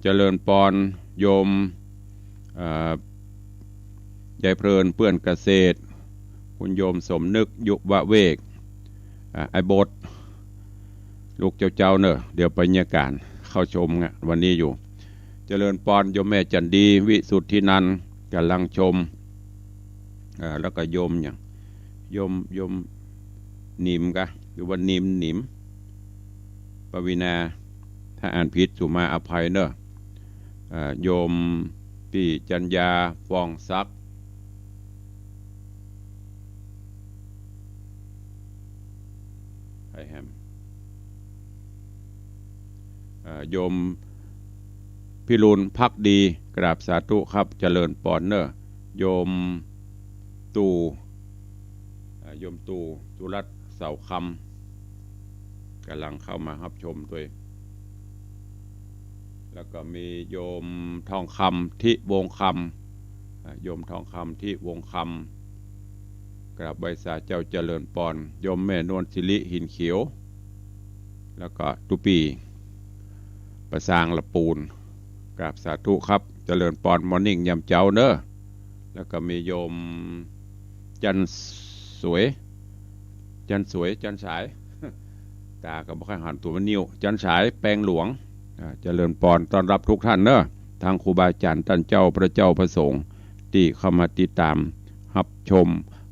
เจริญปอนโยม เอ่อ ยายเพลินเปื้อนเกษตร คุณโยมสมนึก ยุวเวก อ่า ไอ้บด ลูกเจ้าๆ เนาะ เดี๋ยวไปเยียะก๋านเข้าชมงะ วันนี้อยู่ เจริญปอนโยมแม่จันดี วิสุทธินันท์ ก่ำลังชม อ่า แล้วก็โยมหยัง โยม โยมหนิมกะ หรือว่านิม หนิม ปวีณา ถ้าอ่านผิดสุมาอภัยเนาะ อ่า โยมปี้จัญญา ฟองศักดิ์ ไพแฮม อ่า โยมพิรุณภักดี กราบสาธุครับ เจริญปอนเนาะ โยมตู่ อ่า โยมตู่ สุรัตน์ เสาคำ ก่ำลังเข้ามาฮับชมตวย แล้วก็มีโยมทองคำ ทิวงศ์คำ อ่า โยมทองคำ ทิวงศ์คำ กราบไหว้สาเจ้า เจริญปอน โยมแม่นวลสิริ หินเขียว แล้วก็ตุ๊ปี้ ประสางละปูน กราบสาธุครับ เจริญปอน มอร์นิ่งยามเจ๊าเนาะ แล้วก็มีโยมจันสวย จันสวย จันสาย ตาก็บ่ค่อยหันตั๋วมันนิ่ว จันสาย แปงหลวง อ่า เจริญปอน ต้อนฮับทุกท่านเนาะ ตังครูบาอาจ๋ารย์ ต้านเจ้า พระเจ้า พระสงฆ์ ตี้เข้ามาติดต๋าม ฮับชม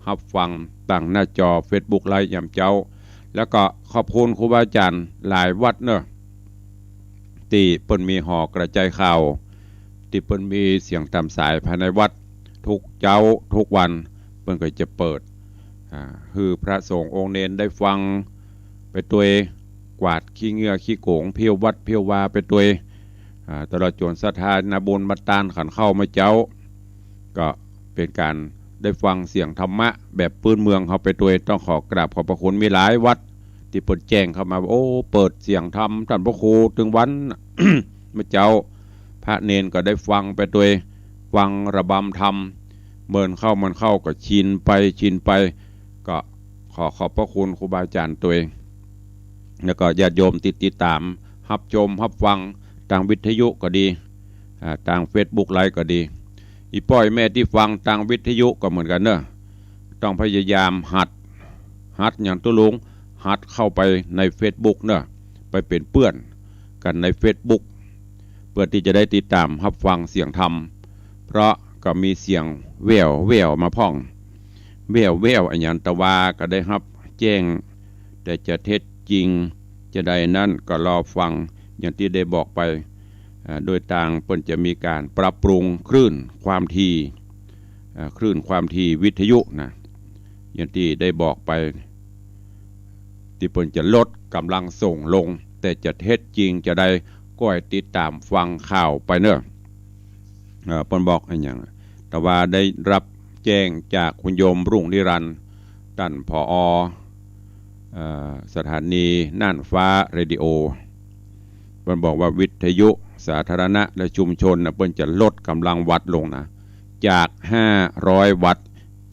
ฮับฟัง ตางหน้าจอเฟซบุ๊กไลฟ์ยามเจ๊า แล้วก็ขอบคุณครูบาอาจ๋ารย์หลายวัดเนาะ ตี้เปิ้นมีหอกระจายข่าว ตี้เปิ้นมีเสียงต๋ามสายภายในวัด ทุกเจ๊าทุกวัน เปิ้นก็จะเปิด อ่า หื้อพระสงฆ์องค์เณรได้ฟังไปตวย กวาดขี้เหงื่อขี้โก๋ง เผี้ยววัดเผี้ยววาไปตวย อ่า ตลอดจ๋นศรัทธานาบุญมาตานขันข้าวมาเจ๊า ก็เป๋นก๋านได้ฟังเสียงธรรมะแบบปื้นเมืองเฮาไปตวย ต้องขอกราบขอบพระคุณ มีหลายวัดตี้เปิ้นแจ้งเข้ามาว่า โอ้ เปิดเสียงธรรมต้านพระครูตึงวัน เมื่อเจ๊า พระเณรก็ได้ฟังไปตวย ฟังระบำธรรม เมินเข้าเมินเข้าก็ชินไปชินไป ก็ขอขอบพระคุณครูบาอาจ๋ารย์ตวย แล้วก็ญาติโยมตี้ติดต๋าม ฮับชม ฮับฟัง ตางวิทยุก็ดี อ่า ตางเฟซบุ๊กไลฟ์ก็ดี อี่ป้ออี่แม่ตี้ฟังตางวิทยุก็เหมือนกั๋นเนาะ ต้องพยายามหัด หัดหยังตุ๊ลุง หัดเข้าไปในเฟซบุ๊กเนาะ ไปเป๋นเปื้อนกั๋นในเฟซบุ๊ก เปื้อตี้จะได้ติดต๋ามฮับฟังเสียงธรรม เพราะก็มีเสียงแว่วๆ มาพ่อง แว่วๆ อะหยังตะวาก็ได้ฮับแจ้ง แต่จะเท็จจริงจะใดนั้นก็รอฟัง อย่างตี้ได้บอกไป อ่า โดยตางเปิ้นจะมีก๋านปรับปรุงคลื่นความถี่ อ่า คลื่นความถี่วิทยุนะ อย่างตี้ได้บอกไป ตี้เปิ้นจะลดก๋ำลังส่งลง แต่จะเท็จจริงจะใดก็ให้ติดต๋ามฟังข่าวไปเนาะ เอ่อ เปิ้นบอกอะหยัง ตะวาได้ฮับแจ้งจากคุณโยมรุ่งนิรันดร์ ต้าน ผอ เอ่อ สถานีน่านฟ้าเรดิโอ เปิ้นบอกว่าวิทยุสาธารณะและชุมชนน่ะ เปิ้นจะลดก๋ำลังวัตต์ลงนะ จากห้าร้อยวัตต์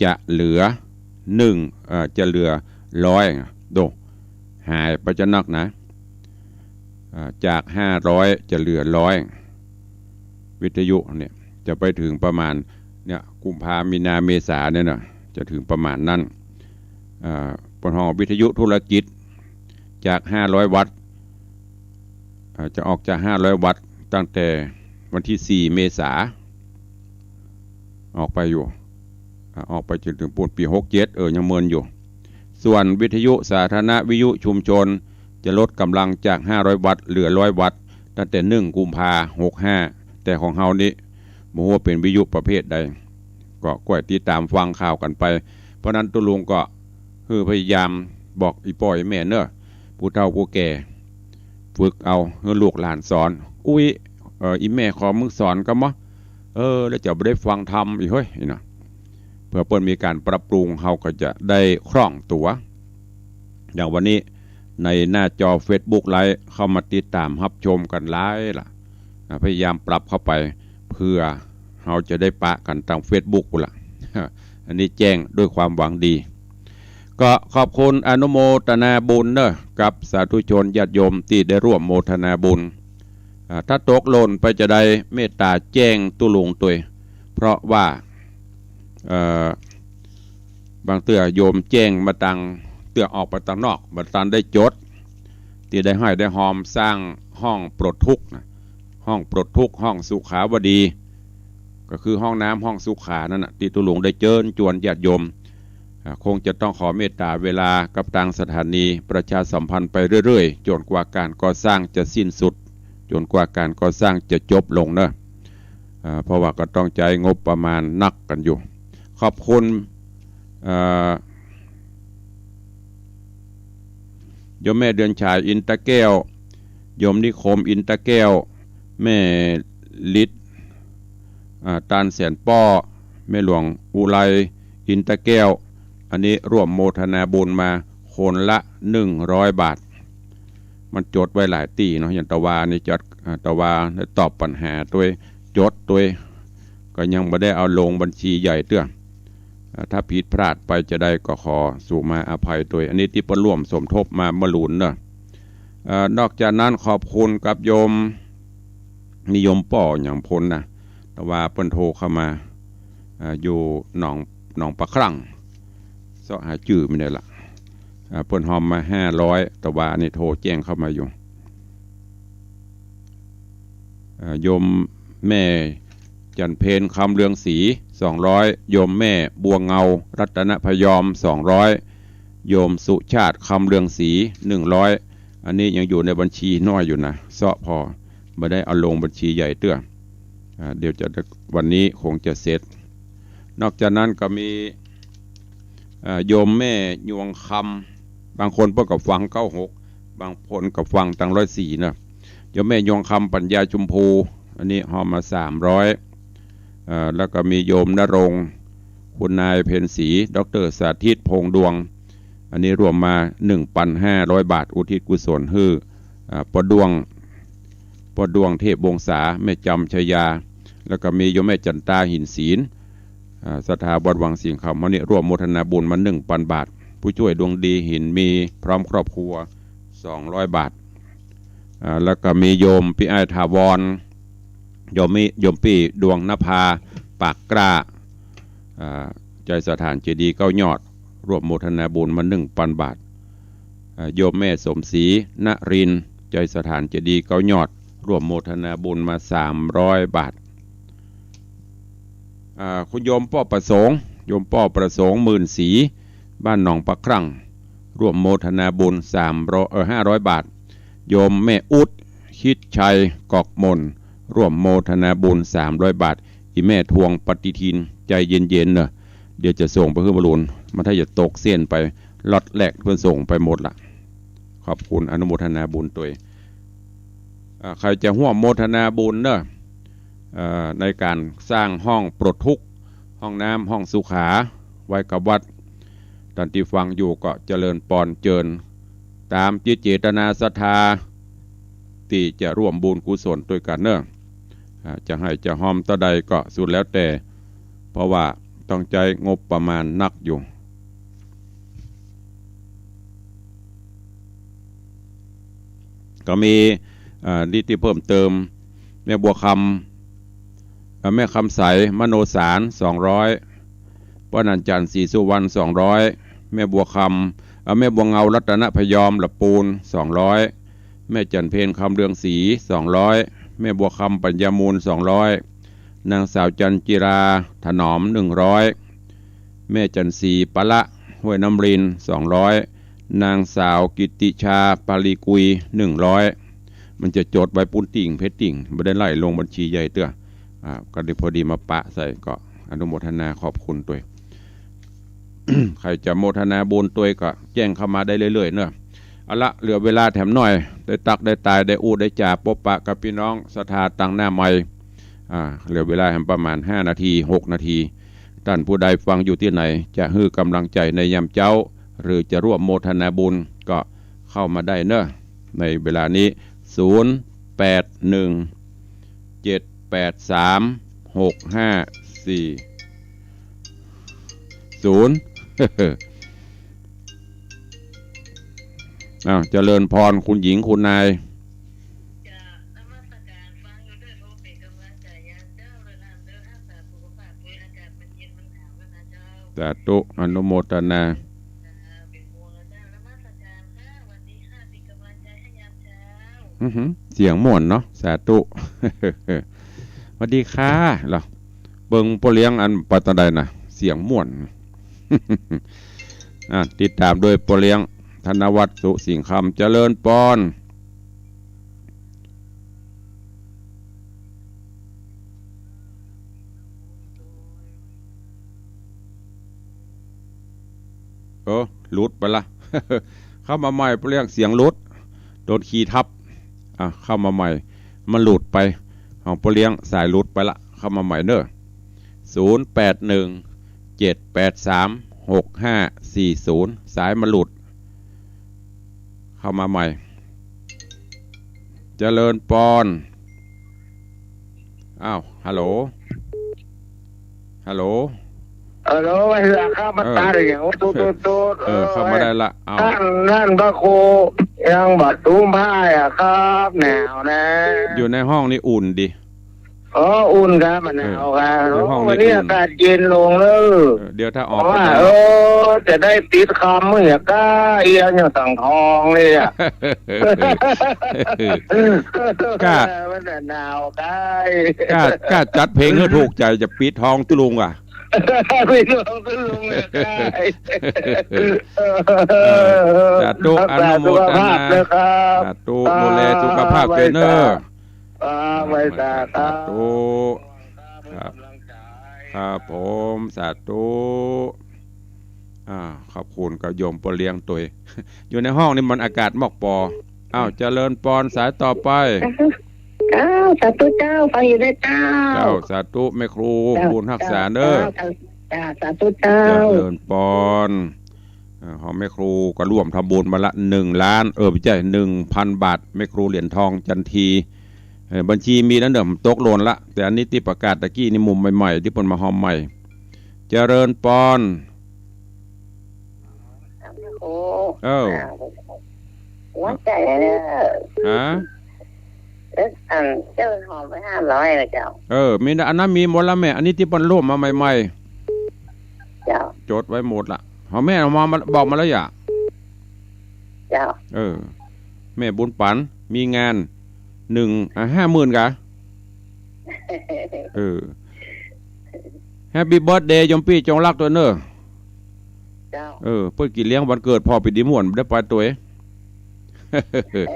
จะเหลือหนึ่ง เอ่อ จะเหลือร้อย โด หายไปจะนักนะ อ่า จากห้าร้อยจะเหลือร้อย วิทยุเนี่ยจะไปถึงประมาณ เนี่ย กุมภา มีนา เมษาเนี่ยนะ จะถึงประมาณนั้น อ่า เปิ้นฮ้องวิทยุธุรกิจ จากห้าร้อยวัตต์ อ่า จะออกจากห้าร้อยวัตต์ตั้งแต่วันตี้สี่ เมษา ออกไปอยู่ อ่า ออกไปจ๋นถึงปู๊นปี๋หกเจ็ด เออ ยังเมินอยู่ ส่วนวิทยุสาธารณะ วิทยุชุมชน จะลดก๋ำลังจากห้าร้อยวัตต์เหลือร้อยวัตต์ ตั้งแต่หนึ่งกุมภาหกห้า แต่ของเฮานี้บ่ฮู้ว่าเป๋นวิทยุประเภทใด ก็ก้อยติดต๋ามฟังข่าวกั๋นไป เพราะนั้นตุ๊ลุงก็หื้อพยายามบอกอี่ป้ออี่แม่เนาะ ผู้เฒ่าผู้แก่ ฝึกเอาหื้อลูกหลานสอน อุ๊ย เอ่อ อี่แม่ขอมึงสอนกำบ่ เออ แล้วจะบ่ได้ฟังธรรมอีกเฮ้ย นี่นะ เปื้อเปิ้นมีก๋านปรับปรุง เฮาก็จะได้คล่องตั๋ว อย่างวันนี้ในหน้าจอเฟซบุ๊กไลฟ์ เข้ามาติดต๋ามฮับชมกั๋นหลายละ อ่า พยายามปรับเข้าไป เปื้อเฮาจะได้ปะกั๋นตางเฟซบุ๊กพู้นละ อันนี้แจ้งด้วยความหวังดี ก็ขอบคุณอนุโมทนาบุญเนาะ กับสาธุชนญาติโยมตี้ได้ร่วมโมทนาบุญ อ่า ถ้าตกหล่นไปจะใดเมตต๋าแจ้งตุ๊ลุงตวย เพราะว่า เอ่อ บางเตื้อโยมแจ้งมาตาง เตื้อออกไปตางนอก บ่ตันได้จด ตี้ได้ฮ้อยได้ฮอมสร้างห้องปลดทุกข์นะ ห้องปลดทุกข์ ห้องสุขาวดี ก็คือห้องน้ำห้องสุขานั่นน่ะ ตี้ตุ๊ลุงได้เจิญจวนญาติโยม อ่า คงจะต้องขอเมตต๋าเวลากับตางสถานีประชาสัมพันธ์ไปเรื่อยๆ จ๋นกว่าก๋านก่อสร้างจะสิ้นสุด จ๋นกว่าก๋านก่อสร้างจะจบลงเนาะ อ่า เพราะว่าก็ต้องใจ๊งบประมาณนักกั๋นอยู่ ขอบคุณ เอ่อ โยมแม่เดือนฉายอินตะแก้ว โยมนิคมอินตะแก้ว แม่ฤทธิ์ อ่า ตานแสนป้อ แม่หลวงอุไรอินตะแก้ว อันนี้ร่วมโมทนาบุญมาคนละหนึ่งร้อยบาท มันจดไว้หลายตี้เนาะ อย่างตะวานี่จด อ่า ตะวาได้ตอบปัญหาตวย จดตวย ก็ยังบ่ได้เอาลงบัญชีใหญ่เตื้อ อ่า ถ้าผิดพลาดไปจะใดก็ขอสู่มาอภัยตวย อันนี้ตี้เปิ้นร่วมสมทบมาเมื่อลุนเนาะ เอ่อ นอกจากนั้นขอบคุณกับโยม มีโยมป้อหยังพ่นนะ ตะวาเปิ้นโทรเข้ามา อ่า อยู่หนอง หนองปะครั่ง เซาะหาจื้อไม่ได้ละ อ่า เปิ้นฮอมมาห้าร้อย ตะวาอันนี้โทรแจ้งเข้ามาอยู่ อ่า โยมแม่จันเพญ คำเรืองศรี สองร้อย โยมแม่บัวเงา รัตนพยอม สองร้อย โยมสุชาติ คำเรืองศรี หนึ่งร้อย อันนี้ยังอยู่ในบัญชีน้อยอยู่นะ เซาะผ่อ บ่ได้เอาลงบัญชีใหญ่เตื้อ อ่า เดี๋ยวจะ วันนี้คงจะเสร็จ นอกจากนั้นก็มี อ่า โยมแม่ยวงคำ บางคนเปิ้นก็ฟังเก้าหก บางคนก็ฟังตังร้อยสี่นะ โยมแม่ยวงคำ ปัญญาชมพู อันนี้ฮอมมาสามร้อย อ่า แล้วก็มีโยมณรงค์ คุณนายเพ็ญศรี ด็อกเตอร์สาธิต พงษ์ดวง อันนี้รวมมาหนึ่งปันห้าร้อยบาท อุทิศกุศลหื้อ อ่า ป้อด้วง ป้อด้วงเทพวงศา แม่จำชยา แล้วก็มีโยมแม่จันตา หินศิลป์ อ่า ศรัทธาวัดวังสิงห์คำ เฮานี่ร่วมโมทนาบุญมาหนึ่งปันบาท ผู้ช่วยดวงดี หินมี พร้อมครอบครัว สองร้อยบาท อ่า แล้วก็มีโยมปี้อ้ายถาวร โยมมิ โยมปี้ดวงนภา ปากกล้า อ่า ใจ๋สถานเจดีย์เก้ายอด ร่วมโมทนาบุญมาหนึ่งปันบาท อ่า โยมแม่สมศรี นรินทร์ ใจ๋สถานเจดีย์เก้ายอด ร่วมโมทนาบุญมาสามร้อยบาท อ่า คุณโยมป้อประสงค์ โยมป้อประสงค์ หมื่นศรี บ้านหนองปะครั่ง ร่วมโมทนาบุญสามร้อย เอ่อ ห้าร้อยบาท โยมแม่อุ๊ด ชิดชัย กอกมน ร่วมโมทนาบุญสามร้อยบาท อี่แม่ทวงปฏิทิน ใจ๋เย็นๆ เน่อ เดี๋ยวจะส่งไปหื้อบรรลุน มันถ้าจะตกเส้นไป ล็อตแรกเปิ้นส่งไปหมดละ ขอบคุณ อนุโมทนาบุญตวย อ่า ใผจะฮ่วมโมทนาบุญเน่อ เอ่อ ในก๋านสร้างห้องปลดทุกข์ ห้องน้ำ ห้องสุขา ไว้กับวัด ต้านตี้ฟังอยู่ก็เจริญปอนเจิญ ต๋ามจิตเจตนาศรัทธา ตี้จะร่วมบุญกุศลตวยกั๋นเน่อ อ่า จะให้จะฮอมเต้าใดก็สุดแล้วแต่ เพราะว่าต้องใจ๊งบประมาณนักอยู่ ก็มี อ่า นิติเพิ่มเติม แม่บัวคำ อ่า แม่คำใส มโนสาร สองร้อย ป้อนันจันทร์ ศรีสุวรรณ สองร้อย แม่บัวคำ อ่า แม่บัวเงา รัตนพยอม ละปูน สองร้อย แม่จันเพญ คำเรืองศรี สองร้อย แม่บัวคำ ปัญญามูล สองร้อย นางสาวจันจิรา ถนอม หนึ่งร้อย แม่จันทร์ศรี ปะละ ห้วยน้ำริน สองร้อย นางสาวกิตติชา ปาลีกุย หนึ่งร้อย มันจะจดไว้ปู้นติ่ง เพจติ่ง บ่ได้ไล่ลงบัญชีใหญ่เตื้อ อ่า ก็ได้พอดีมาปะใส่ ก็อนุโมทนาขอบคุณตวย ใผจะโมทนาบุญตวยก็แจ้งเข้ามาได้เรื่อยๆ เน่อ เอาละ เหลือเวลาแถมหน้อย ได้ตั๊กได้ตาย ได้อู้ได้จ๋า ปบปะกับปี้น้องศรัทธาตังหน้าไมค์ อ่า เหลือเวลาแหมประมาณห้านาที หกนาที ต้านผู้ใดฟังอยู่ตี้ไหน จะหื้อก๋ำลังใจ๋ในยามเจ๊า หรือจะร่วมโมทนาบุญก็เข้ามาได้เน่อ ในเวลานี้ ศูนย์ แปด หนึ่ง เจ็ด แปด สาม หก ห้า สี่ ศูนย์ อ้าว เจริญพรคุณหญิงคุณนาย สาธุ อนุโมทนา อือหือ เสียงม่วนเนาะ สาธุ สวัสดีค่ะ เหรอ เบิ่งป้อเลี้ยงอันปะตานใดน่ะ เสียงม่วน อ่ะ ติดต๋ามโดยป้อเลี้ยง ธนวัฒน์ สุสิงห์คำ เจริญปอน เออ หลุดไปละ เข้ามาใหม่ ป้อเลี้ยง เสียงหลุด โดนคีย์ทับ อ่ะ เข้ามาใหม่ มันหลุดไป ของป้อเลี้ยง สายหลุดไปละ เข้ามาใหม่เน่อ ศูนย์ แปด หนึ่ง เจ็ด แปด สาม หก ห้า สี่ ศูนย์ สายมันหลุด เข้ามาใหม่ เจริญปอน อ้าว ฮัลโหล ฮัลโหล ฮัลโหล ว่าเหือครับ มา เออ ตายอย่าง โอ้ โต โต โต เออ เข้ามาได้ละ เอา ต้าน ต้านพระครู ยังบ่ตูมผ้าอะครับ หนาวนะ อยู่ในห้องนี่อุ่นดี อ๋อ อุ่นครับ บ่หนาวครับ เออ เดี๋ยวห้องนี้ โอ้ วันนี้ อุ่น อากาศเย็นลงเนอะ เออ เดี๋ยวถ้าออก เพราะว่า ก็หนาว เออ จะได้ปิดคอมเมื่อกี้ เอี้ย ยังตั้งทองเลยอะ ก้า เออ มันหนาวครับ ก้า ก้าจัดเพลงหื้อถูกใจ๋ จะปิดฮ้องตุ๊ลุงอะ ปิดฮ้องตุ๊ลุงเลยครับ เออ สาธุ อนุโมทนา รักษาสุขภาพนะครับ สาธุ ครับ ดูแลสุขภาพตวยเน่อ ครับ ไหว้สา สาธุ ครับ ครับผม สาธุ อ่า ขอบคุณกับโยมป้อเลี้ยงตวย อยู่ในห้องนี่มันอากาศมอกปอ อ้าว เจริญปอน สายต่อไป เจ้า สาธุเจ้า ฟังอยู่นะเจ้า เจ้า สาธุ แม่ครู เจ้า บุญฮักษาเน่อ เจ้า เจ้า สาธุเจ้า เจริญปอน เอ่อ ของแม่ครูก็ร่วมทำบุญมาละ หนึ่งล้าน เออ ไม่ใช่ หนึ่งพันบาท แม่ครูเหรียญทองจันที เออ บัญชีมีแล้วเน่อ มันตกหล่นละ แต่อันนี้ตี้ประกาศตะกี้นี่ มุมใหม่ๆ ตี้เปิ้นมาฮอมใหม่ เจริญปอน โอ้ เออ หัวใจ๋เน่อ ฮะ เออ อันเจ้าหอมไปห้าร้อยนะเจ้า เออ มีนะ อันนั้นมีหมดละแม่ อันนี้ตี้เปิ้นร่วมมาใหม่ๆ เจ้า จดไว้หมดละ หอมแม่เอามา มา บอกมาแล้วอย่า เจ้า เออ แม่บุญปัน มีงาน หนึ่ง อ่ะ ห้าหมื่นกะ เออ แฮปปี้เบิร์ธเดย์ โยมปี้จงรักตวยเน่อ เจ้า เออ เปิ้นกิ๋นเลี้ยงวันเกิดพ่อปี๋ดีม่วน บ่ได้ไปตวย เออ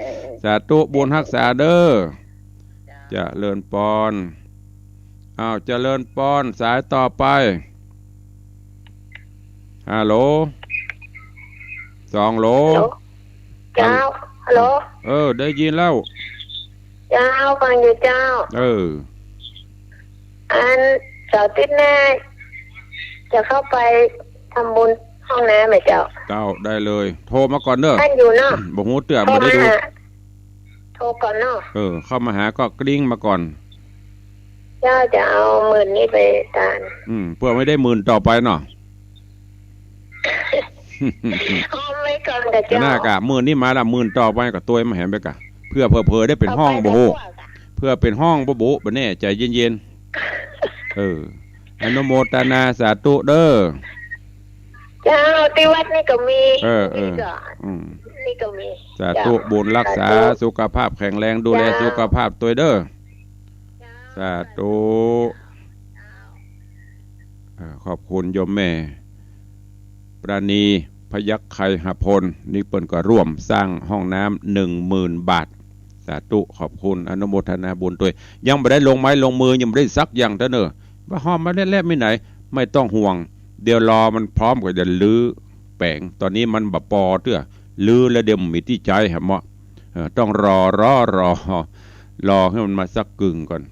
สาธุ บุญฮักษาเน่อ เจ้า เจริญปอน อ้าว เจริญปอน สายต่อไป ฮัลโหล สองโหล ฮัลโหล เจ้า ฮัลโหล เออ ได้ยินแล้ว เจ้า ฟังอยู่เจ้า เออ อันเสาร์อาทิตย์หน้า จะเข้าไปทำบุญห้องน้ำไหมเจ้า เจ้า ได้เลย โทรมาก่อนเน่อ ทันอยู่เนาะ บ่ฮู้เตื้อ โทร บ่ได้ดู มาหา โทรก่อนเนาะ เออ เข้ามาหาก็กริ๊งมาก่อน เจ้า จะเอาหมื่นนี้ไปตาน อืม เปื้อไม่ได้หมื่นต่อไปเนาะ ฮอมไว้ก่อนกะเจ้า หน้ากะ หมื่นนี้มาละ หมื่นต่อไปก็ตวยมาแหมไปกะ เปื้อเผลอๆ ได้เป๋นห้องบ่ฮู้ เอาไปได้กว่า เปื้อเป๋นห้องบ่ฮู้ บ่แน่ ใจ๋เย็นๆ เออ อนุโมทนาสาธุเน่อ เจ้า ตี้วัดนี่ก็มี เออ เออ นี่ก็ อืม นี่ก็มี สาธุ เจ้า บุญฮักษา สาธุ สุขภาพแข็งแรง ดูแล เจ้า สุขภาพตวยเน่อ เจ้า สาธุ เอ่อ ขอบคุณโยมแม่ ปราณี พยัคฆไคหพล นี่เปิ้นก็ร่วมสร้างห้องน้ำ หนึ่งหมื่นบาท สาธุ ขอบคุณ อนุโมทนาบุญตวย ยังบ่ได้ลงไม้ลงมือ ยังบ่ได้สักอย่างเตื้อเน่อ ว่าฮอมมาแล้วๆ มีไหน ไม่ต้องห่วง เดี๋ยวรอมันพร้อมก็จะรื้อแป๋ง ตอนนี้มันบ่ปอเตื้อ รื้อแล้วเดี๋ยวบ่มีตี้ใจ๊แหมเนาะ เอ่อ ต้องรอ รอ รอ รอหื้อมันมาสักกึ่งก่อน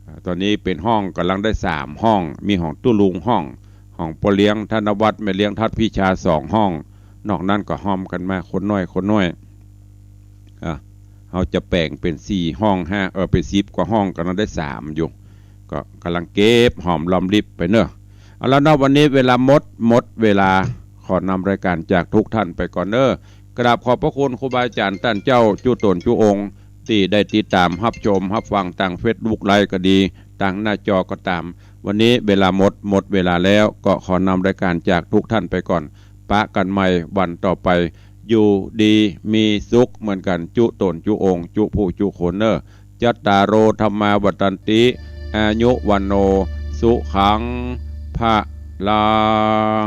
อ่า ตอนนี้เป๋นห้อง ก่ำลังได้สามห้อง มีห้องตุ๊ลุงห้อง ห้องป้อเลี้ยงธนวัฒน์ แม่เลี้ยงทัดพิชาสองห้อง นอกนั้นก็ฮอมกั๋นมาคนน้อย คนน้อย อ่ะ เฮาจะแป๋งเป๋นสี่ห้องห้า เออ เป๋นสิบกว่าห้อง ก่ำลังได้สามอยู่ ก็ก่ำลังเก็บหอมรอมริบไปเน่อ เอาละเนาะ วันนี้เวลาหมด หมดเวลา ขอนำรายการจากทุกท่านไปก่อนเน่อ กราบขอบพระคุณครูบาอาจ๋ารย์ต้านเจ้าจุ๊ต๋นจุ๊องค์ ตี้ได้ติดต๋ามฮับชมฮับฟังตางเฟซบุ๊กไลฟ์ก็ดี ตางหน้าจอก็ต๋าม วันนี้เวลาหมด หมดเวลาแล้ว ก็ขอนำรายการจากทุกท่านไปก่อน ปะกั๋นใหม่วันต่อไป อยู่ดีมีสุขเหมือนกั๋น จุ๊ต๋นจุ๊องค์ จุ๊ผู้จุ๊คนเน่อ จัตตาโร ธัมมา วัฑฒันติ อายุ วัณโณ สุขัง พะลัง